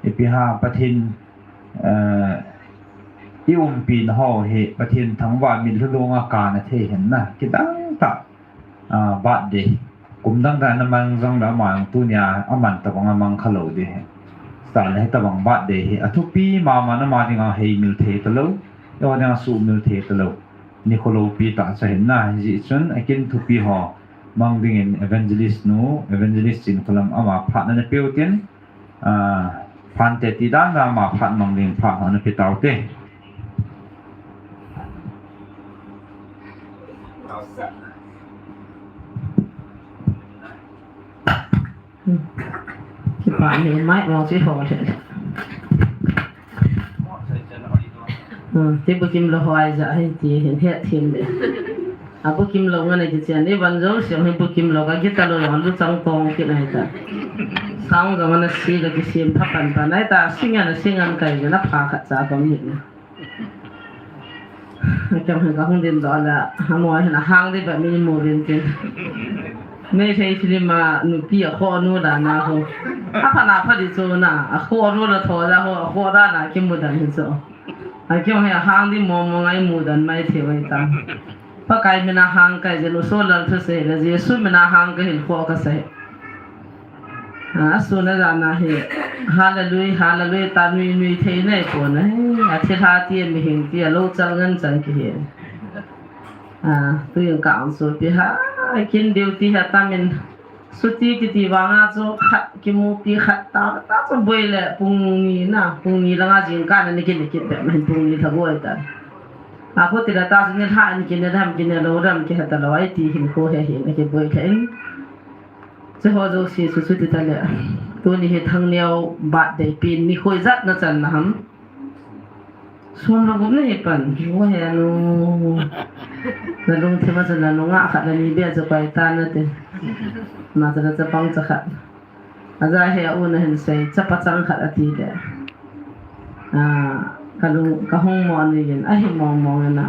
ipi ham, Pathen, eh, iumpina ho hi Pathen thangvah mitlhi longa kana thei hin na, kidang tah, ah, birthday. Kum dang dang a ana mang jongle ama jong tunia aman tobang amang khalou ding ahi. Chule hitobang birthday hi athupi mama, ama dinga heimil thei talou, eiho dinga suhmil thei talou, nikho loupi tah chu ahin na, hijeh chun Akin thupi ho mang dingin evangelist nu, evangelist Chinkholam ama phat nana peu tin, ah, phante ti dan dan a ama phat mang ding phat ho ana pe taute. Kipa nei mai mong chi ho le. Hmm, ti bukim lou ho ahi jeh hin ti hin het thim le. Abukim lou ngan a kichen, ivan jouse hi bukim lou ka kiti lou jong luchang tong kit ahi ta. Sang jong ana si ka kisem pha pan pan ahi ta, sing ana sing an kai jeh a pha khat cha bang hi. Kei hi kahung ding doh le, amaho hin ahang ding bep min mu uvin tin. Meitei film a nupi akhoh nu dan a ho. Aphat na phat ding chu na, akhoh nu la tho ja ho, akhoh dan a kimu dan hi chu. Akei hi ahang ding mong mong a imu dan mai thei u ahi ta. Pakai mina hang kai jeh u, Solal thusei le Jesu mina hang kahin khoh kasei. A, asun a jan a hi, hallelujah, hallelujah, ta nui nui thei nei pon ahi, athilha tia, mihing tia, lou chal ngen chang kihi. A, tuin ka ang chu pi ha, kin duty ha tamin, suti kiti vanga chu khat kimupi khat ta, ta chu boi le pung ni na, pung ni langa jingkah na ni kin kit pe, min pung ni tha boi ta. A, ko ti la ta chu ni lha an kin dam, kin lou dam, kiha talou, ai ti hin ko he hin, kiboi kha in. Hiche ho jouse chu chuti tale. Tuni hi Thangneo birthday pen nikho ijat na channa ham. Som le gup nahi pan. O he nu. Na lungthim a chu na nungah khat le ni beh chu koi tan nate. Ama chu la chapang cha khat. Aja he a u na hin sei, chapa chang khat ati le. A, ka lung, ka hung mo ni in, ahi mong mong in a.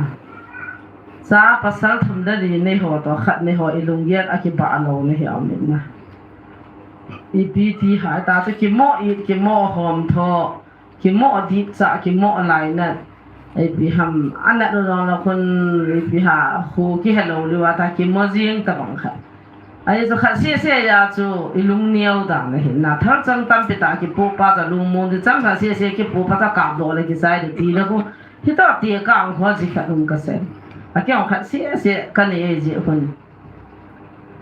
Cha pasal thum le li nei ho toh khat nei ho i lunggel a kibah lou na hi um in na. Ipi ti ham ta chu kimo it, kimo hom tho, kimo dip cha, kimo lainat. Ipi ham, anat u jong le khun, ipi ham, khu kihe lou liu a ta kimo jing tabang khat. Ahi chu khat seh seh a chu i lungneo dan ahi na, thalchang tampi tah kipoh pa chu lungmong ding, chang khat seh seh kipoh pa chu kapdoh le kichai ding ti le khu, hitoh ti ka ang kho ji khat um kasei. Akei khat seh seh kanei ahi ji khun.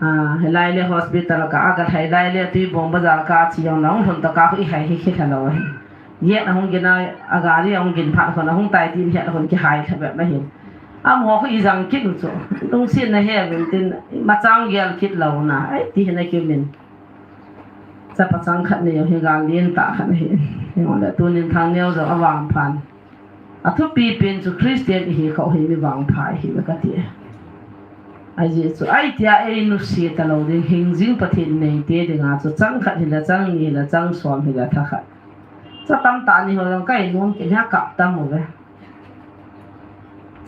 A, hilai le hospital ka, a ka hilai le Tuibong bazar ka chi jong na hung lhun ta ka khu i hai hi khi tha lou ahi. Jet ahung gin a, a gari ahung gin phat khun ahung tai tin het khun kihai tha bep ahi. Amaho khu i jang kit u chu. Lungset na he uvin tin, machang gel kit lou na. Ai ti hin a kimin. Chapa chang khat nei u hi gal lien tah khat ahi. Hinlah tunin Thangneo jong avangphan. Athupi pen chu Christian ihi khah u hi mi vangpha ihi uve kati. Ajeh chu ai tia ei nusia talou ding, hingjing Pathen neite dinga chu chang khat hile, chang ni hile, chang som hile, tha khat. Cha tamtah ni ho jong ka inom kit hia kap tam uve.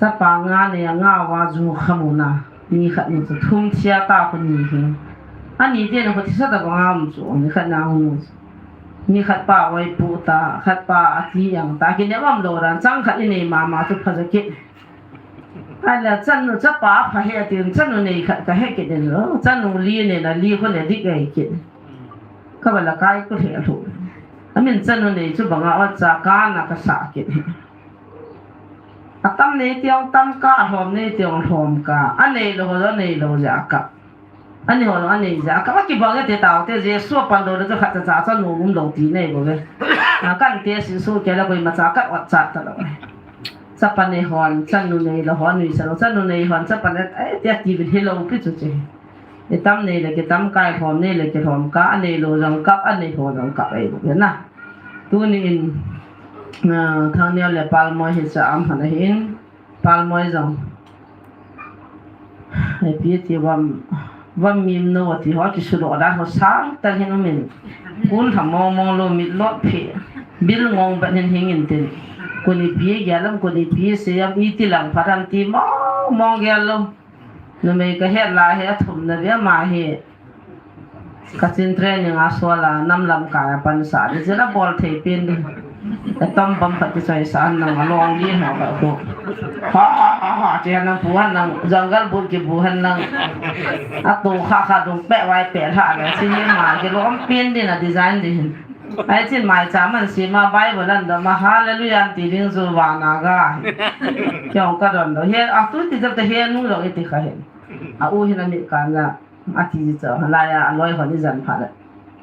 Chapa nga nei a nga uva ju kham u na. Ni khat nu chu thum thia ta khu ni hi. Ani te na khu thisa tabang a um chu, ni khat na um chu. Ni khat pa oi pu ta, khat pa ati ang ta, kinem um lou dan, chang khat inei mama chu pha ja kit. Ahile chanu chapa pha he tin, chanu nei khat ka he kit in lo, chanu li nei na li khu nei dik ei kit. Ka ba la kai khu he lo. Amin chanu nei chu banga o cha ka na ka sa kit. Atam nei tiang tam ka, alhom nei tiang lhom ka. Anei lou ho, anei lou jeh a kap. Anei ho, anei jeh a kap. Akibang e ti tao te, Jesu apan lou le chu khat cha cha cha nu um lou ti nei bou ve. A kan te sin su ke la koima cha kat ot cha ta lou. Chapa nei hon, chanu nei lou hon, nuisa lou, chanu nei hon, chapa nei, eh, tia ti vil hi lou pi chu che. Itam nei le kitam ka, ihom nei le kihom ka, anei lou jong kap, anei ho jong kap ei bou ve na. Tuni in, ah, Thangneo le Palmoi hi cha am hon ahin, Palmoi jong. Ipi ti vam, vam mim no ti ho, kisudoh dan ho sang tan hin um in. Kun lha mong mong lou, mit lot phe. Bil ngong ban hin hing in tin. Kun ipi gel lam, kun ipi sei am, iti lang phat am ti mong mong gel lou. Numei ka het lai hi athumna ve ama hi. Kachin training a sual a, nam lamkai a pansa di, jila bol thei pen di. Atom bomb phat kichoi sa an nang along di ho ka ko. Ha, ha, ha, ha, che nang pu han nang, jungle book kibu han nang. Atu kha kha dung pe wai pe tha le, si ni ma kilom pen di na design di hin. Ai chin mai cha man si ma Bible an da ma hallelujah an ti ding zu va na ga. Kyong ka don do. He, atu ti jap ta he nu lo iti kha he. A u hin a mi kan na. Ati ji chu, halai a, aloi hon ijan phat le.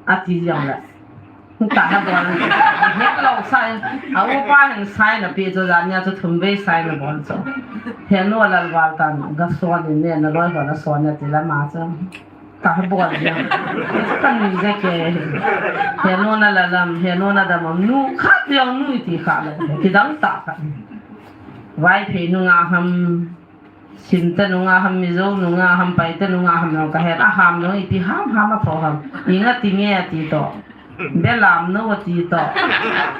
Ati jong le. Hung ta ha bol. Het lou sai. A upa hin sai na pi chu jan nia chu thum vei sai na bol chu. He nu lal val tan, ga son in ne, na loi hon a son na ti la ma chu. Ta ha bol jong. Kan ni je ke. He nu na la lam, he nu na da mam, nu khat jong nu ti kha le. Ti dang ta kha. Vaiphei nunga ham. Sim te nunga ham, Mizo nunga ham, Paite nunga ham jong ka het, a ham jong ipi ham ham a tho ham. Inga ti nge ati to. Belam no ati to.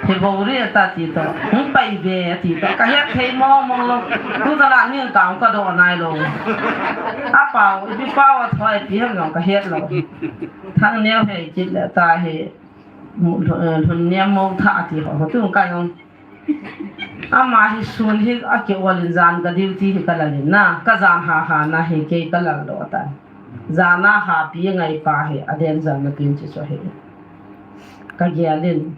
He bou ri ata ati to. Hung pai ve ati to. Ka het thei mong mong lou. Tu ta la ning ka ka do nai lou. A pau, ipi pau a tho ipi ham jong ka het lou. Thangneo he kit le ta he. Mu-, lhun, eh, lhun niam mo tha ati ho. Ho tu ka jong. Ama hi sun hi a ke ol in jan ka duty hi ka lal in na, ka jan ha ha na hi kei ka lal doh tan. Jan a ha pi ngai pa hi a den jan na pin chi chu hi. Ka gel in.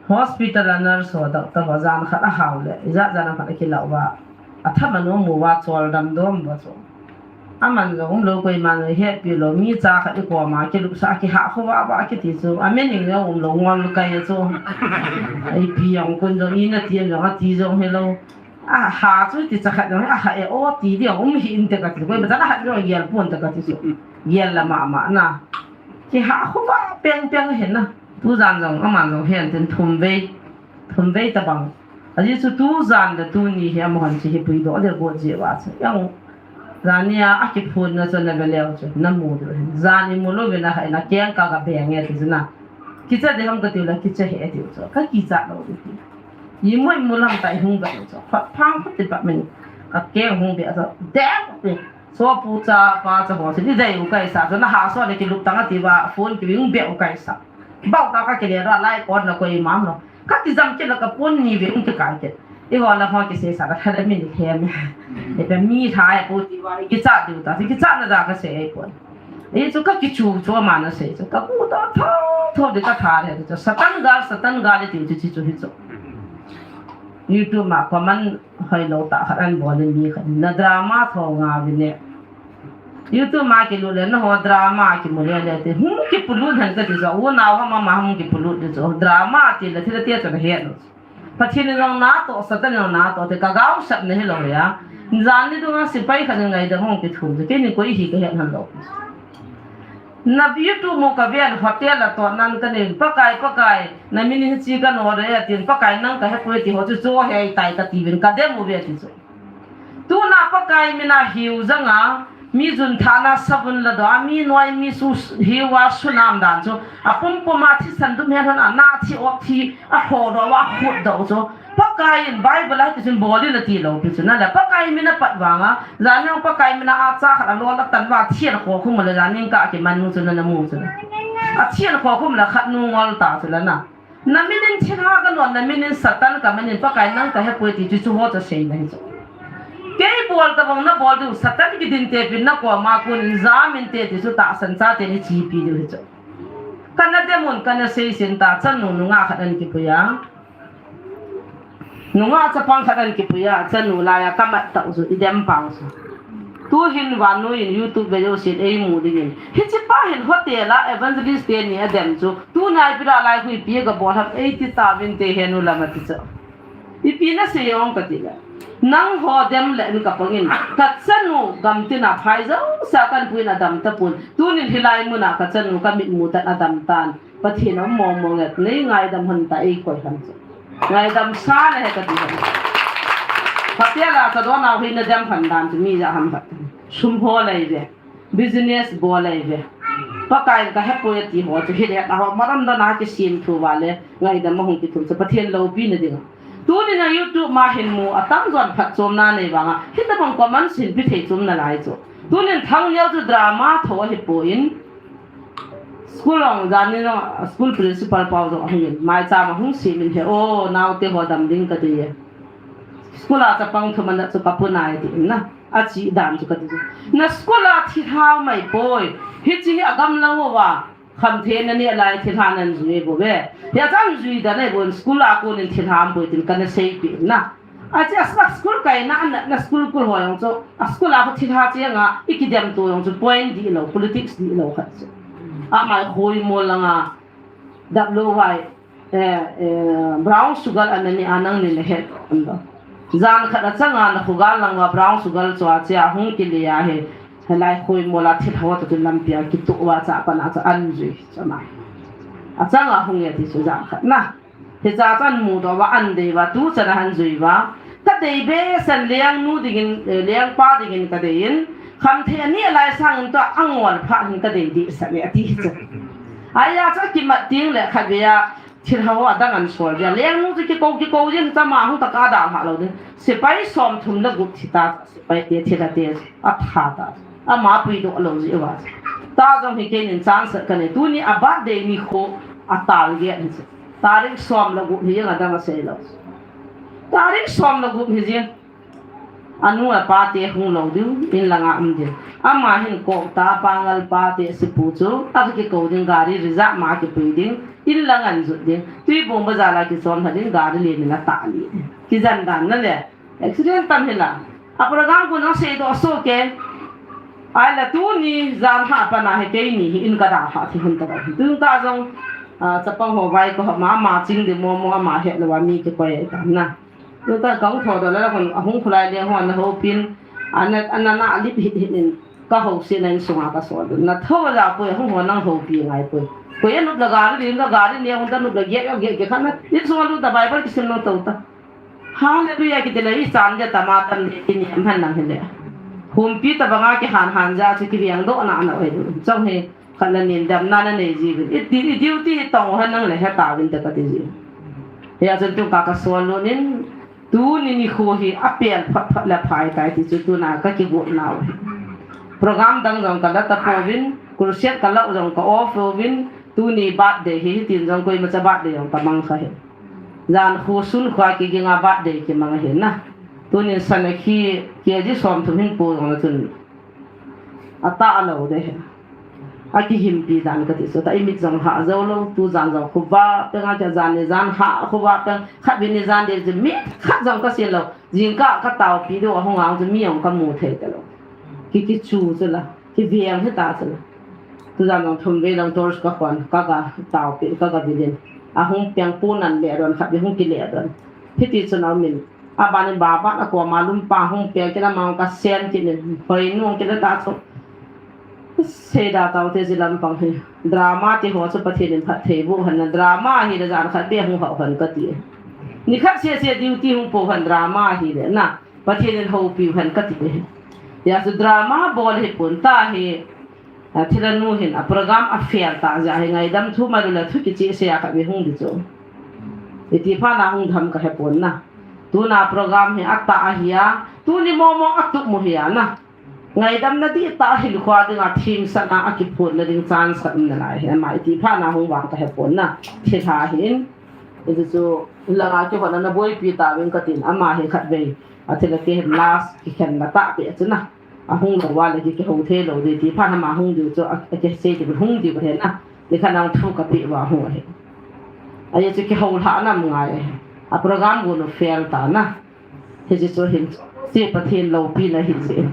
Hospital a nurse ho doctor ho jan khat a hao le, ijat jan khat a kilau va. A tham a nu mu va chol dam dom va chu. Aman jong um lou, koiman jong hetpi lou, mi cha khat i koma kilup sa, kihah khovah vah kiti chu, a meaning jong um lou, ngol kai chu. Ipi jong kun jong, ina ti jong, ati jong hilou. A ha chu ti cha khat jong, a ha e o ti di jong, um hih inte kati, koima chan a hat jong gel pon te kati chu. Gel la mama na. Kihah khovah peng peng hi na. Tujan jong, aman jong hen tin thum vei. Thum vei tabang. Ajeh chu tujan le tuni hi amahon chu hi puidoh le got jeh uva chu. Jong, jani a, akiphonna chu na ve leu chu, na mu diu hin. Jan imu louvin a ha in a keng ka ga beng e ti chu na. Kicha ding ham kati u le kicha hih e tiu chu. Ka kicha lou ding ti. Imu imu lam tah i hung ve lou chu. Phat phang phat ti phat min. Ka keng hung ve chu. Deng ti. Sopu cha, pa cha ho chu, i dei u kaisa chu, na ha so le kilup tang ati uva, phone kivi hung be u kaisa. Bau ta ka kile ra lai kon na koi mam lo. Ka kijam kit le ka pon ni ve hung kikai kit. Eiho la ho kisei sa ka tha le min khem. E pe mi tha e pu ti uva, kicha diu ta, kicha na da ka sei e pon. Ei chu ka kichu chu ama na sei chu, ka ku ta tho, tho de ka tha le chu. Satan gal, Satan gal ti chu, chu, chu hi chu. YouTube ma comment hoilou tah khat an bol in mi khat in, na drama tho nga vin e. YouTube ma kilut le na ho drama kimu le le ti. Hung kipulut hen kati chu. Unau ham ama hung kipulut ti chu. Drama ti le thil tia chu na het lou. Pathen in jong natoh, Satan in jong natoh ti ka gaosap na hilou ya. Jan ni dunga sepai khat in ngaidam hung kithum chu. Keini koi hi ka het hon lou. Na YouTube mu ka ven hotel a toh nan ka nei, Pakai, Pakai, na min in hichi ka nol e atin, Pakai nang ka hepoi ti ho chu chu he tai ka ti vin ka dem u ve ti chu. Tuna Pakai min a hiu janga, mi jun thana savun la doh a, mi noi mi su hiu a sunam dan chu, a pumpum a thisan dum hen hon a na thi op thi, a ho doh a khut doh chu. Pakai in Bible a hiti chun bol in ati lou pi chu na le Pakai min a pat vanga, jan jong Pakai min a cha khat a lol a tan va thian kho khum le jan in ka kiman nu chu na na mu chu na. A thian kho khum le khat nu ngol ta chu le na. Na min in thilha ka non, na min in Satan ka man in Pakai nang ka hepoi ti chu chu ho chu sei na hi chu. Kei bol tabang na bol diu Satan kidin te pin na koma kun in jam in te ti chu tahsan chate ni chi pi diu hi chu. Kana dem un kana sei sin ta chanu nunga khat an kipui a. Nungah chapang khat ahin kipui a, chanu lai a kamat tah u chu, idem pau chu. Tuhin vannoi in YouTube video sin eimu dingin. Hiche pa hin hotel a evangelist teni adem chu. Tunai pira lai huipi gabol ham eiti tauvinte henu lam ati chu. Ipi nasei ong kati le. Nangho dem le in kapangin. Kachanu gamtin a phai jouse a kahin puin adam tapon. Tunin hilai muna kachanu kamit mu tan adam tan. Pathen a um mong mong et, nei ngaidam hon ta, eikoi hon chu. Ngaidam sa nahi kati hon. Pathen a chadon a hoina dem hon dan chu mi ja ham phat. Sum ho lei ve. Business bol lei ve. Pakai in kahepoi ati ho chu hile a ho maram dan a kisim thu vale ngaidam ahung kithum chu Pathen loupina dinga. Tunin a YouTube ma hin mu atam jon phatchomna nei vanga. Hitabang comment sin pi thei chom nalai chu. Tunin Thangneo chu drama tho ahipon. School ong, jani jong, school principal pau jong ahungin, maicham ahung simin he, o, naote ho dam ding kati e. School a chapang thum ana chu kapu nai ti na. Achi dan chu kati. Na school a thilha mai poi. Hiche hi agamlang uva. Khamthei nani alai thilha nan jui bou ve. Hia chan jui dan e bon school a konin thilha am poi tin kana seipi na. Achi a school kaina ana na school kul ho jong chu. A school a ko thilha changa ikidem to jong chu point dihlou, politics dihlou khat chu. Amai khoi mol langa dap lou vai, eh, eh, brown sugar anani anang ni le het. Jan khat achanga na khugal langa brown sugar chu achi a hung kile ahi. Helai khoi mola thilha to tin lampi a kituh uva cha pana cha an jui chama. Achanga hung e ti chu jan khat na. Hicha chan mudoh uva an dei uva, tuchan ahin jui uva. Kadei behseh in lengnu dingin, eh, lengpa dingin kadei in. Khamthei ani alai sangin tua angol pha hin kadei dehseh e ati chu. Ahi a chu kimat ding le khatvei a thilha ho adang ahin sol dia. Lengnu chu kikou, kikou jin chama hung taka dalha lou ding. Sepai somthum le gup thi ta, sepai te thilha te atha ta. Ama puidoh lou jeh uva. Ta jong hi keinin chance kanei. Tuni a birthday nikho a target hi chu. Tarik som le gup hi jeng adang asei lou. Tarik som le gup hi jeng. Anu apa te hung lou diu, in langa um diu. Ama hin kok ta pangal pa te sipu chu, akikou ding gari reserve ma kipui ding, in langa jut ding. Tuibong bazar a kichom tha ding gari len in atah le. Kijan dan na le. Accident tam hila. A program ko nang seidoh soh ke. Ahila tuni jan ha pana hi keini hi in kadalha thi hon ta ba. Tun ka jong, ah, chapang ho vai ko ma ma ching de mo mo ama he lo wa mi kikoi ta na. Tun ta kong tho do la kon ahung khulai le ho na ho pin. Ana, ana na lip hit hit in ka ho si na in sunga ka so. Na tho la poi hung ho nang ho pi ngai poi. Ko ya nup la gari din la gari ne hung ta nup la ge ge ge khana. In sunga lu ta Bible kisim nang to ta. Hallelujah, kiti le, ichan dia tama tam le, ini am han nang hile. Humpi tabanga kihan han ja chu kiveng doh na na oi. Chong he, khat le nin damna nanei jiuvin. Iti, i duty hi tong han nang le hetauvin te kati ji. Hia chun tun ka kasol lhon in, tuni nikho hi apel phat phat le phai tai ti chu tuna kakigot nau. Program dang jong kala tapouvin, crusade kala jong ka off uvin, tuni birthday hi, hitin jong koimacha birthday jong tamang kha hi. Jan khu sun khua kiginga birthday kimang ahi na. Tunin sana khi kg somthum hin po jong na chun. Atah lou de hi. Akihimpi dan kati chu ta imit jong ha jou lou, tujan jong khovah peng a kijan ni jan ha khovah peng, khatvei ni jan de chu mi khat jong kasil lou. Jingkah kataopi diu ahung ang chu mi jong kamu thei talou. Ki kichu chu la. Kiveng hita chun. Tujan jong thum vei lang torch ka khon, ka ga taopi, ka ga vil in. Ahung peng pu nan le don khat, hung kile don. Hiti chun amin. Abanin baba na koma lumpa hung peng kina mang ka sen kinin. Hoi nung kina ta chu. Seida tau te ji lampang hi. Drama ti ho chu Pathen in phatthei boh hen na drama hi le jan khat be hung hau hen kati. Nikhat sese duty hung po hen drama hi le na. Pathen in houpiu hen kati e. Hia chu drama bol hi pon ta hi, a, thilha nu hin a program a fail ta jeh hi ngaidam thu mai lou le thu kicheh sei a khat vei hung di chu. Iti phat na hung tham kahe pon na. Tuna program hi atah ahi a, tuni momo atup mu hi a na. Ngaidam na dihtah a hilkhua dinga themsahna a kiphutna ding chance khat um nalai hi ama iti phat na hung vang kahe pon na. Thilha hin. Iti chu langa kihotna na boipi tauvin katin ama hi khat vei. Athilha kei hin last kikhenna tahbeh chu na. Ahung lou va le ki, kihou thei lou di ti phat na ama hung diu chu a, akisei ti hung diu ahi na. Ti khat nang thu kapeh uva hung ahi. Ahi chu kihou lhah na um ngai ahi. A program gon u fail ta na. Hiche chu hin, hiche Pathen loupina hi jeh in.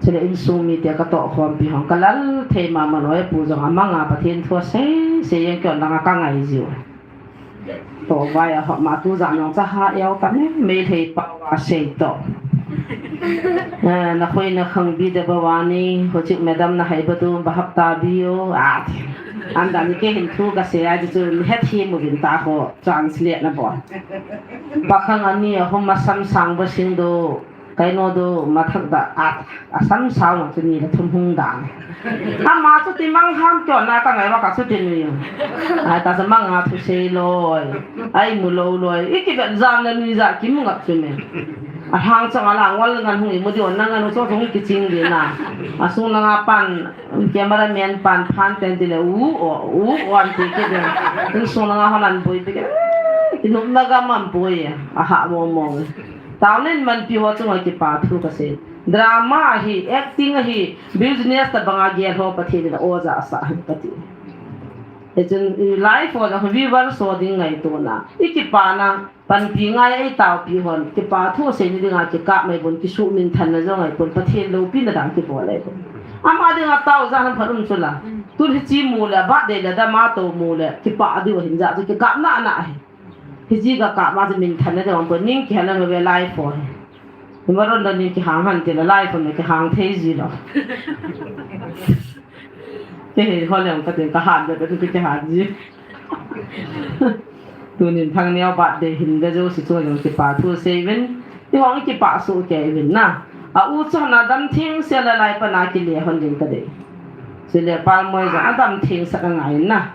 Chule insung mite ka tohkhompi hon, ka lal thei mama loi, pu jong amanga Pathen thu asei sei jeng, kei langa ka ngai jiu. Toh vai a hop ma tu jan jong cha ha eu ta me, Meitei pao a sei toh. Eh, na khoi na khang bi de ba wani, ho chik madam na hai ba tu ba hap ta bi o, a. An dan ni kei hin thu ka sei a, chu chu ni het hi mu bin ta ho, translate na bol. Pakhang ani a hom a sam sang ba sing do, kaino do, mathak da, a, a sam sao na chu ni la thum hung dan. Ama chu ti mang ham kyo na ka ngai wa ka chu ti ni. Ai ta sa mang a thu sei loi. Ai mu lo loi. I ki vet jam na ni ja ki mu ngap chu me. A hang chang a la ngol ngan hung i mu di on na ngan hung so hung ki ching di na. A sung na nga pan, camera man pan phan ten ti le u o, u o an ti ki de. Insung na nga hon an boi ti ki. Ki nup na ga man boi. A ha mo mo. Tao nen man pi ho chunga kipa thu ka sei. Drama hi, acting hi, business ta banga gel ho Pathen in a oja sa hi Pathen. Hichun, i live ho la viewers ho ding ngaito na. I kipa na, panpi ngai ei taopi hon, kipa thu sei ni dinga kikap mai bon, kisuh minthan na jong ai bon, Pathen loupina dang kibol ai bon. Ama dinga tao ja ham phat um chu la. Tun hichi mu le, birthday le, dama to mu le, kipa diu hin ja chu kikap na na hi. Hichi ka kap ma chu minthan na dang bon, ning kihel na ve live ho hi. Hima ron da ning kihang han ti la live ho na kihang thei ji lo. Kei ho le ka tin ka han da, ka tin kihang ji. Tunin Thangneo birthday hin ve jouse chu jong kipa thu sei uvin. Ti hong kipa su kei uvin na. A u chu na dam theng se la lai pa na kile hon ding ka dei. Chule Palmoi jong a dam theng sa ka ngai na.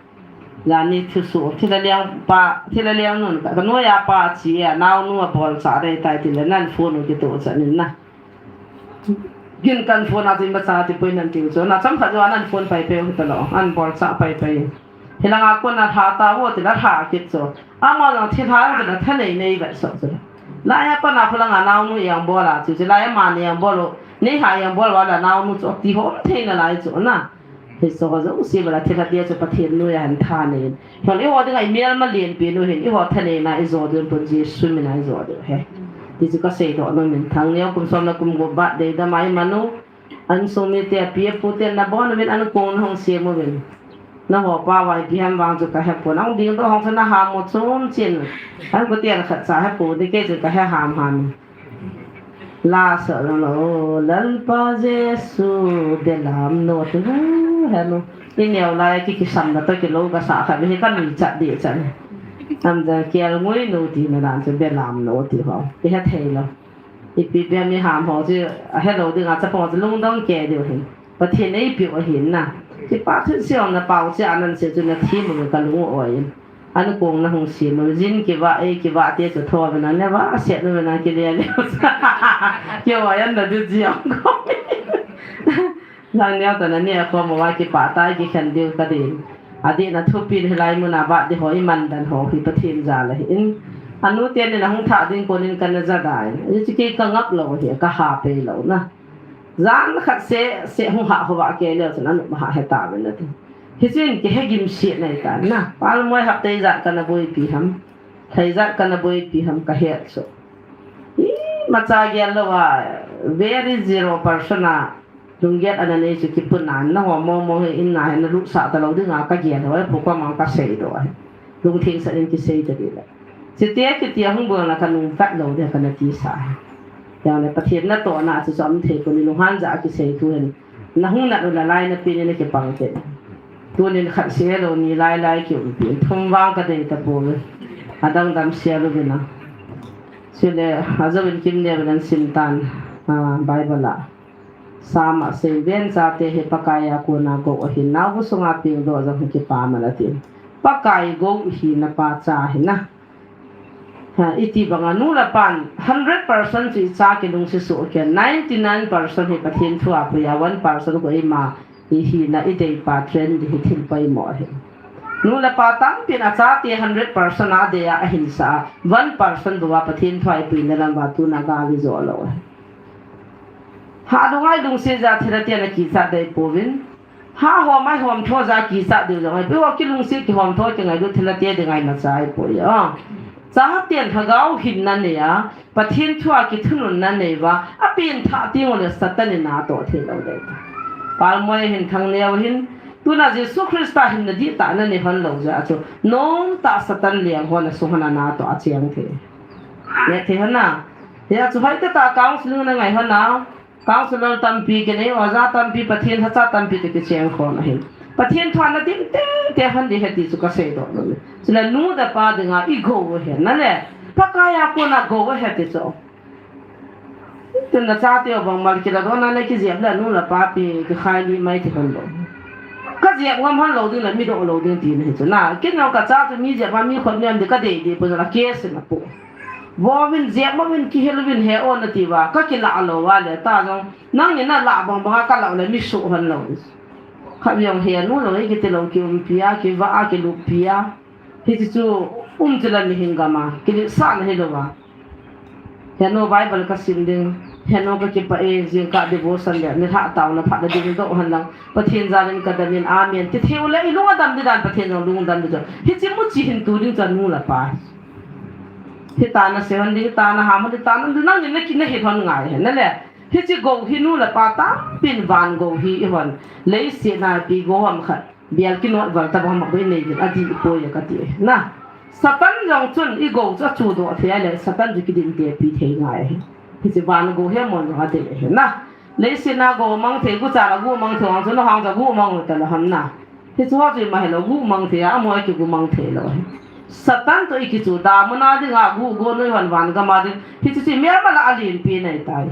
Jani thusoh, thil a leng pa, thil a leng nun, ka, ka noiya pa chi a, naonu a bolcha dei tai ti le nan phone u kitoh chan in na. Gin kan phone a tin ba cha ti poi nan tiu chu, na cham khat jo nan phone pai pai u ta lo, an bolcha pai pai. Hilanga kon a tha ta vo ti la tha kit chu. Ama jong thil ha jong na tha nei nei vet so chu. Laiya kon a phulanga naonu yang bol a chu, chu laiya ma ne yang bol u, nei ha yang bol va la naonu chu ti hom thei na lai chu na. Hiche ho jouse bala thilha tia chu Pathen noiya hin tha nei in. Hon eiho dinga i melma lenpen u hin, eiho thaneina i jo diu pon Jesu mina i jo diu ahi. Ti chu ka seidoh nom in Thangneo kum som le kum gup birthday dam a i man u. Insung mite api apu ten na bon uvin ankong na hung sem uvin. Naho pao a ipi ham vang chu ka hepon. Ahung dingdoh hong chu na ham u chom chin. An ko tian khat cha hepu di kei chu ka he ham ham. La sa lo, Lalpa Jesu, belam no ti hu, he nu. I neo lai ki kisam na to kilo ka sa kha, hi ka mi chat di chat. Am ja kial ngui no ti na dan chu belam no ti ho. I he thei lo. Ipi pi mi ham ho chu, a he lo ding a chapang chu lungdong kei diu hin. Pathen eipiu ahin na. Kipa thu siam na pao chu anan se chu na thi mu ka lung u oi in. An kong na hung sem u, jin kivah, ei kivah te chu tho uvin a, neva set uvin a kile le. Kio oi an na du ji ang ko. Lang neo ta na ne ko mo va kipah tai kikhen diu ka din. Adih na thupin hilai mun a birthday ho i man dan ho hi Pathen jal ahi in. Anu te ni na hung thah ding konin ka na ja dai. Hichu kei ka ngap lo hi, ka ha pei lo na. Jan khat se, se hung ha ho va kei leo chun anu ma ha he ta ve na ti. Hichun kihe gim si nei ta na. Palmoi hap tei jat ka na boipi ham. Thei jat ka na boipi ham ka het chu. Imacha gel lou a, very zero percent a, lunggel ana nei chu kipun a, na ho mo mo hi in na he na lut sah ta lou ding a ka gel ho, pu ko mang ka sei do he. Lungtheng sah in kisei ta di le. Chiti a kiti a hung bol na ka nung kat lou di ka na ti sa he. Yang le Pathen natohna chu chom thei ko ni lunghan ja kisei thu hin. Na hung nat u la lai na pi ni na kipang te. Tunin khat si he lou ni lai lai ki um pi. Thum vang ka dei ta poi. Adang dam sia lou vin a. Chule, a jo in kim ne vin an sim tan, a, Bible a. Sam a sei ven chate hi Pakai a kona gou ahin, naobu sunga pengdoh jong hi kipa man atin. Pakai gou hina pa cha hi na. Ha, iti banga nu le pan hundred percent chu i cha kilungset soh kei, ninety nine percent hi Pathen thu a pui a, one percent ko ima i hina i dei pa trend hi thil poimo ahi. Nu le pa tampin a chate hundred percent a dei a ahin sa a, one percent bou a Pathen thu a i puina lam uva tuna gal i jo lou ahi. Ha lungai lungset ja thil a tia na kichat dei pouvin. Ha hom ai hom tho ja kichat diu jong ai. Pi ho kilungset kihom tho kingailut thil a tia ding ai na cha ai poi a. Chaten lhagao hinna nei a, Pathen thu a kithununna nei uva, apen thah teng uleh Satan in atoh thei lou ding. Palmoi hin Thangneo hin, tuna Jesu Christa hinna dihtah nanei hon lou jeh a chu, nomtah Satan leng hon asung hon a natoh a cheng thei. Neh thei hon a. Hia chu hoitah tah counseling nangai hon a. Counselor tampi kinei, oja tampi, Pathen lhacha tampi toh kicheng khom ahin. Pathen thu a nadim tengteng hon ding ahi ti chu kasei doh nom e. Chule nu le pa dinga i gou u ahi, nale. Pakai a kona gou u ahi ti chu. Tun nachate u bang mal kila doh na le kijep le nu le pa pi kikhai li mai ti hon lo. Kajep ngam hon lou ding le mi doh lou ding tina ahi chu na. Ken jong kacha chu mi jep a mi khut nem ding kadei ding pon la case na pu. Vo uvin, jep mo uvin, kihil uvin he o nati uva, kakila lou uva le, ta jong, nangni nalah bang banga kalah u le mi soh hon lou. Khat jong he nu lou, hiti lou, kiumpi a, kivah a, kilupi a. Hiti chu, um chu la mihem gam a, kiletsahna hilou va. He nu Bible kasim ding, he nu kakipah e, jingkah devotion le, nilhah taona phat nading doh hen lang. Pathen jal in kadam in, amen. Ti thei u le, i lung adam ding dan, Pathen jong lung adam ding chu. Hiche muchi hin tu ding chu nu le pa. Hita nasei hon ding, hita naham hon ding, hita na, nangni na ki, nahet hon ngai hen, nale. Hiche gou hi nu le pa tampin van gou hi i hon. Leiset a pi gou ham khat. Bial kinot val tah bang ham bou i nei ding, adih poi kati. Na. Satan jong chun i gou chu achudoh thei a le, Satan chu kidin tepi thei ngai. Hiche van gou hi amon jong adel ahi. Na. Leiset a gou mang thei, gucha a gou mang thei, hung chu nahung chu gou mang u ta le ham na. Hichu ho chu ima hilou, gou mang thei a, amoi kigou mang thei lou ahi. Satan toh i kichuda muna dinga gou, gou noi hon van gam a ding. Hichu chu melma lah a lenpen ahitai.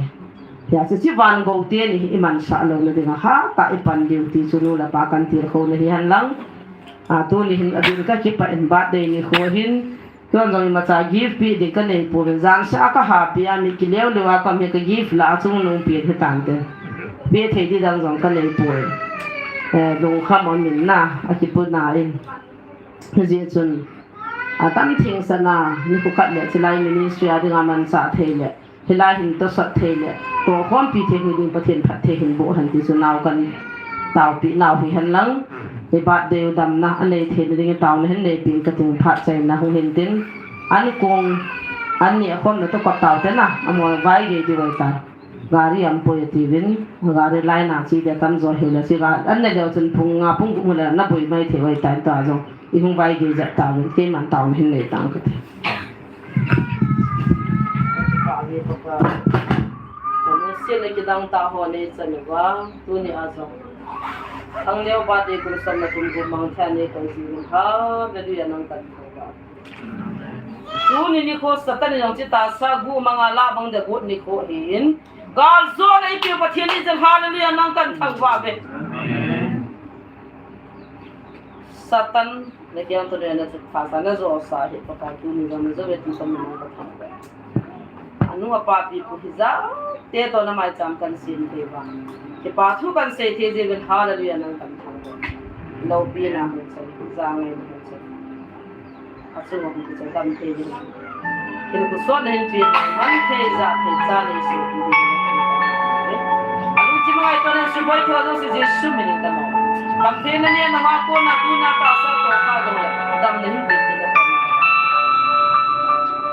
Hia chu chu van gou teni i mansah louna dinga hatah i pan diu ti chu nu le pa kan tilkhouna hi hen lang. A, tuni hin adin kakipah in birthday nikho hin. Tun jong imacha gift pe ding kanei poi, jan seh a kahapi a, mi kileu leu a kaum hi ka gift lah a chungnung pen hitante. Pe thei ding dang jong kanei poi. Eh, lungkham um in na, akipuna in. Hijeh chun, atam theng sana, nikho khat le chilai ministry a dinga manchah thei le. Hilai hin tosot thei le, tokhompi thei hiding Pathen phatthei hin boh hen ti chu nao kan taopi nau hi hen lang. I birthday u damna anei theina ding i taona hin neipi in kating, phat chaina hung hin tin. An kong, an neh khomna toh kot tao te na, amoi vaigei diu ahitai. Gari aum poi atiuvin, gari line a che ding atam jo hile, che ga, an ne leu chun pung nga pung gup hile, na boi mai thei u ahitai tua jong. I hung vaigei jep tauvin, keiman taona hin nei tang kati. Lungset le kidang tah ho nei chan uva, tuni a jong Thangneo birthday kum som le kum gup mang thei a nei kan jing in, hallelujah, nang kan thangvah. Tuni nikho Satan in jong chu tahsa guh mang a lah bang ding got nikho ahin, galjona i Pathen in jong, hallelujah, nang kan thangvah uve. Satan, na kiang to na chu phasa na jo sa hi, Pakai tuni jong na jo ve ti kamu na ka thang ve. Anu apa pi pu hijat te toh na maicham kan sem thei uva. Kipa thu kan sei thei jeh uvin, hallelujah, nang kan thang ve. Loupina mun chang, jangai mun chang. Achung a hung kichai dam thei ding. Hin kusot na hin pi, man thei, ja thei, cha nei sopi ding. Alungthim a ngaito na suboi thei jong si Jesu min in kamo. Kamthei na nia na ma ko na tu na tahsa toh kha jong le, damna hin pe thei na kamo.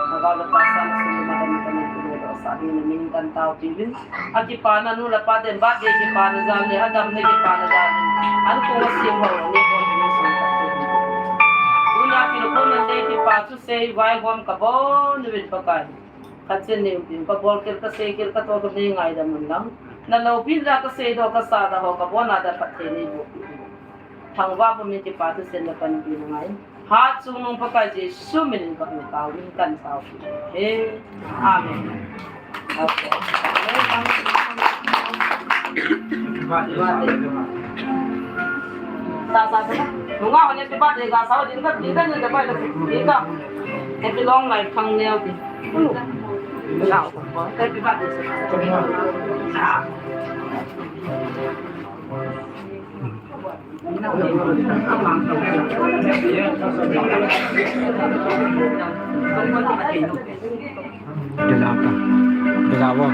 Lhagao le tahsa na sum le madam na kamo, tu le doh sa ding na min kan taopi uvin. Akipana nu le pa ten birthday kipana jal le, adamna kipana jal le. An kong a sim ho ni kon ni song ta. Tuna tilkhouna nei kipa thusei vaihom kabon uvin Pakai. Kachin nei umpin kabol kit, kasei kit, katoh kit nei ngaidam un lang. Na loupina kasei doh, kasa doh ho kabon a da phatthei nei boh. Thangvah pumin kipa thusen na panpi na ngai. Hatchungnung Pakai Jesu min in ka hung tao, min kan tao. He. Amen. Sa, sa, sa. Nunga hone happy birthday ga sa, din ka, din ka, din ka, din ka. Happy long life, Thangneo. Happy birthday. Dila ka. Dila wo.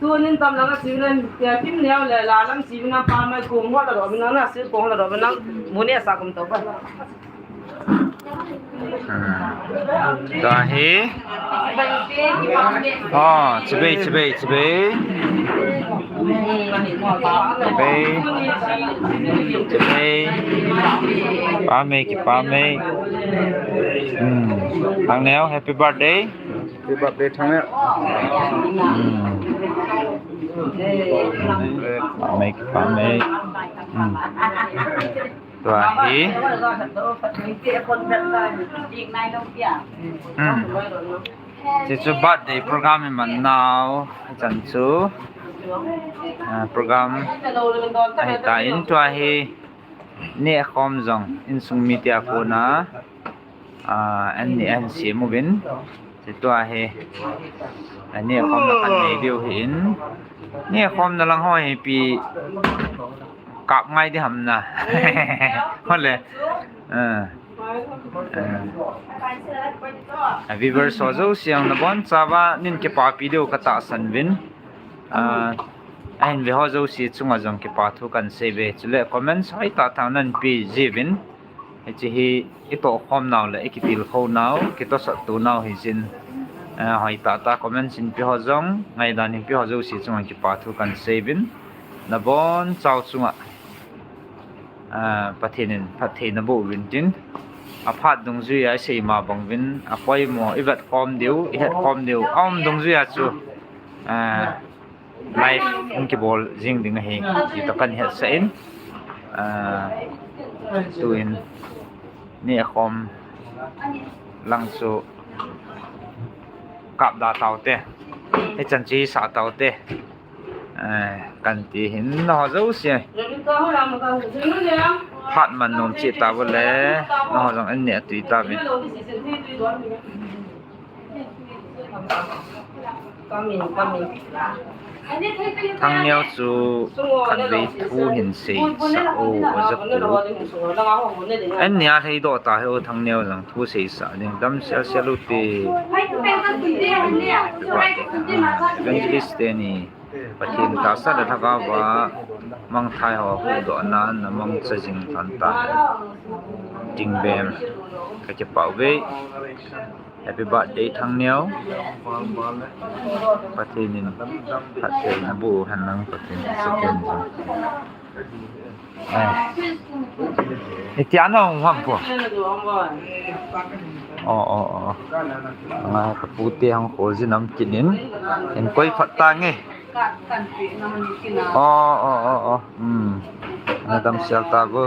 Tunin tam langa siunan, tia kim neo le la lam siunan pa mai kong ho la ro binang na sil kong la ro binang mune sa kum to ba. Hmm. Tua hi. Oh, chibai, chibai, chibai. Chibai. Chibai. Pa mai, kipa mai. Hmm. Thangneo, happy birthday. Happy birthday, Thangneo. Hmm. Pa mai, kipa mai. Hmm. Tua hi. Hmm. Hichu birthday program iman nau, hichan chu, ah, program ahitan tua hi nehkhom jong insung mi tia kona, ah, an neh an sem uvin. Hiche tua hi, ah, nehkhomna kan nei diu ahin. Nehkhomna lang ho hi ipi kap ngai di ham na. Hole. Ah. Ah. Ah, viewers ho jouse jong nabonchauva nin kipapi diu katahsan uvin. Ah, ahin ve ho jouse chunga jong kipa thu kan sei uve. Chule comments hoitah tah nan pe jiuvin. Hiche hi itohkhom nau le ikitilkhou nau, kitosot to nau hijeh in, eh, hoitah tah comments hin pe ho jong, ngaidan hin pe ho jouse chunga kipa thu kan sei uvin. Nabonchau chunga, eh, Pathen in phatthei naboh uvin tin, aphat dungjuia isei ma bang uvin, apoimo, ivetkhom diu, ihetkhom diu aum dungjuia chu, eh, live in kibol jing ding ahi, ti toh kan hetsah in, ah, tuin nehkhom lang chu kapda taute, hichan chu hisah taute, ah, kan ti ahin, nangho jouse phat man nom cheh tauve le, nangho jong an neh tui tauvin. Thangneo chu khatvei thu hin seisah o, ajapu. An nia lheidoh ta hi o, Thangneo jong thu seisah ding damsel sel u te. Evangelist teni Pathen tahsa le lhagaova mangthai ho huhdohna namangcha jing lhon ta. Dingbem kakipah uve. Happy birthday, Thangneo. Pathen in phatthei naboh hen lang, Pathen in sakin jing. Ah. Itia nahung ham po? Oh, oh, oh. Nga kapute hung khol jin am kinin. Inkoi phat tange. Oh, oh, oh, oh. Hmm. Nga damsel tauvo.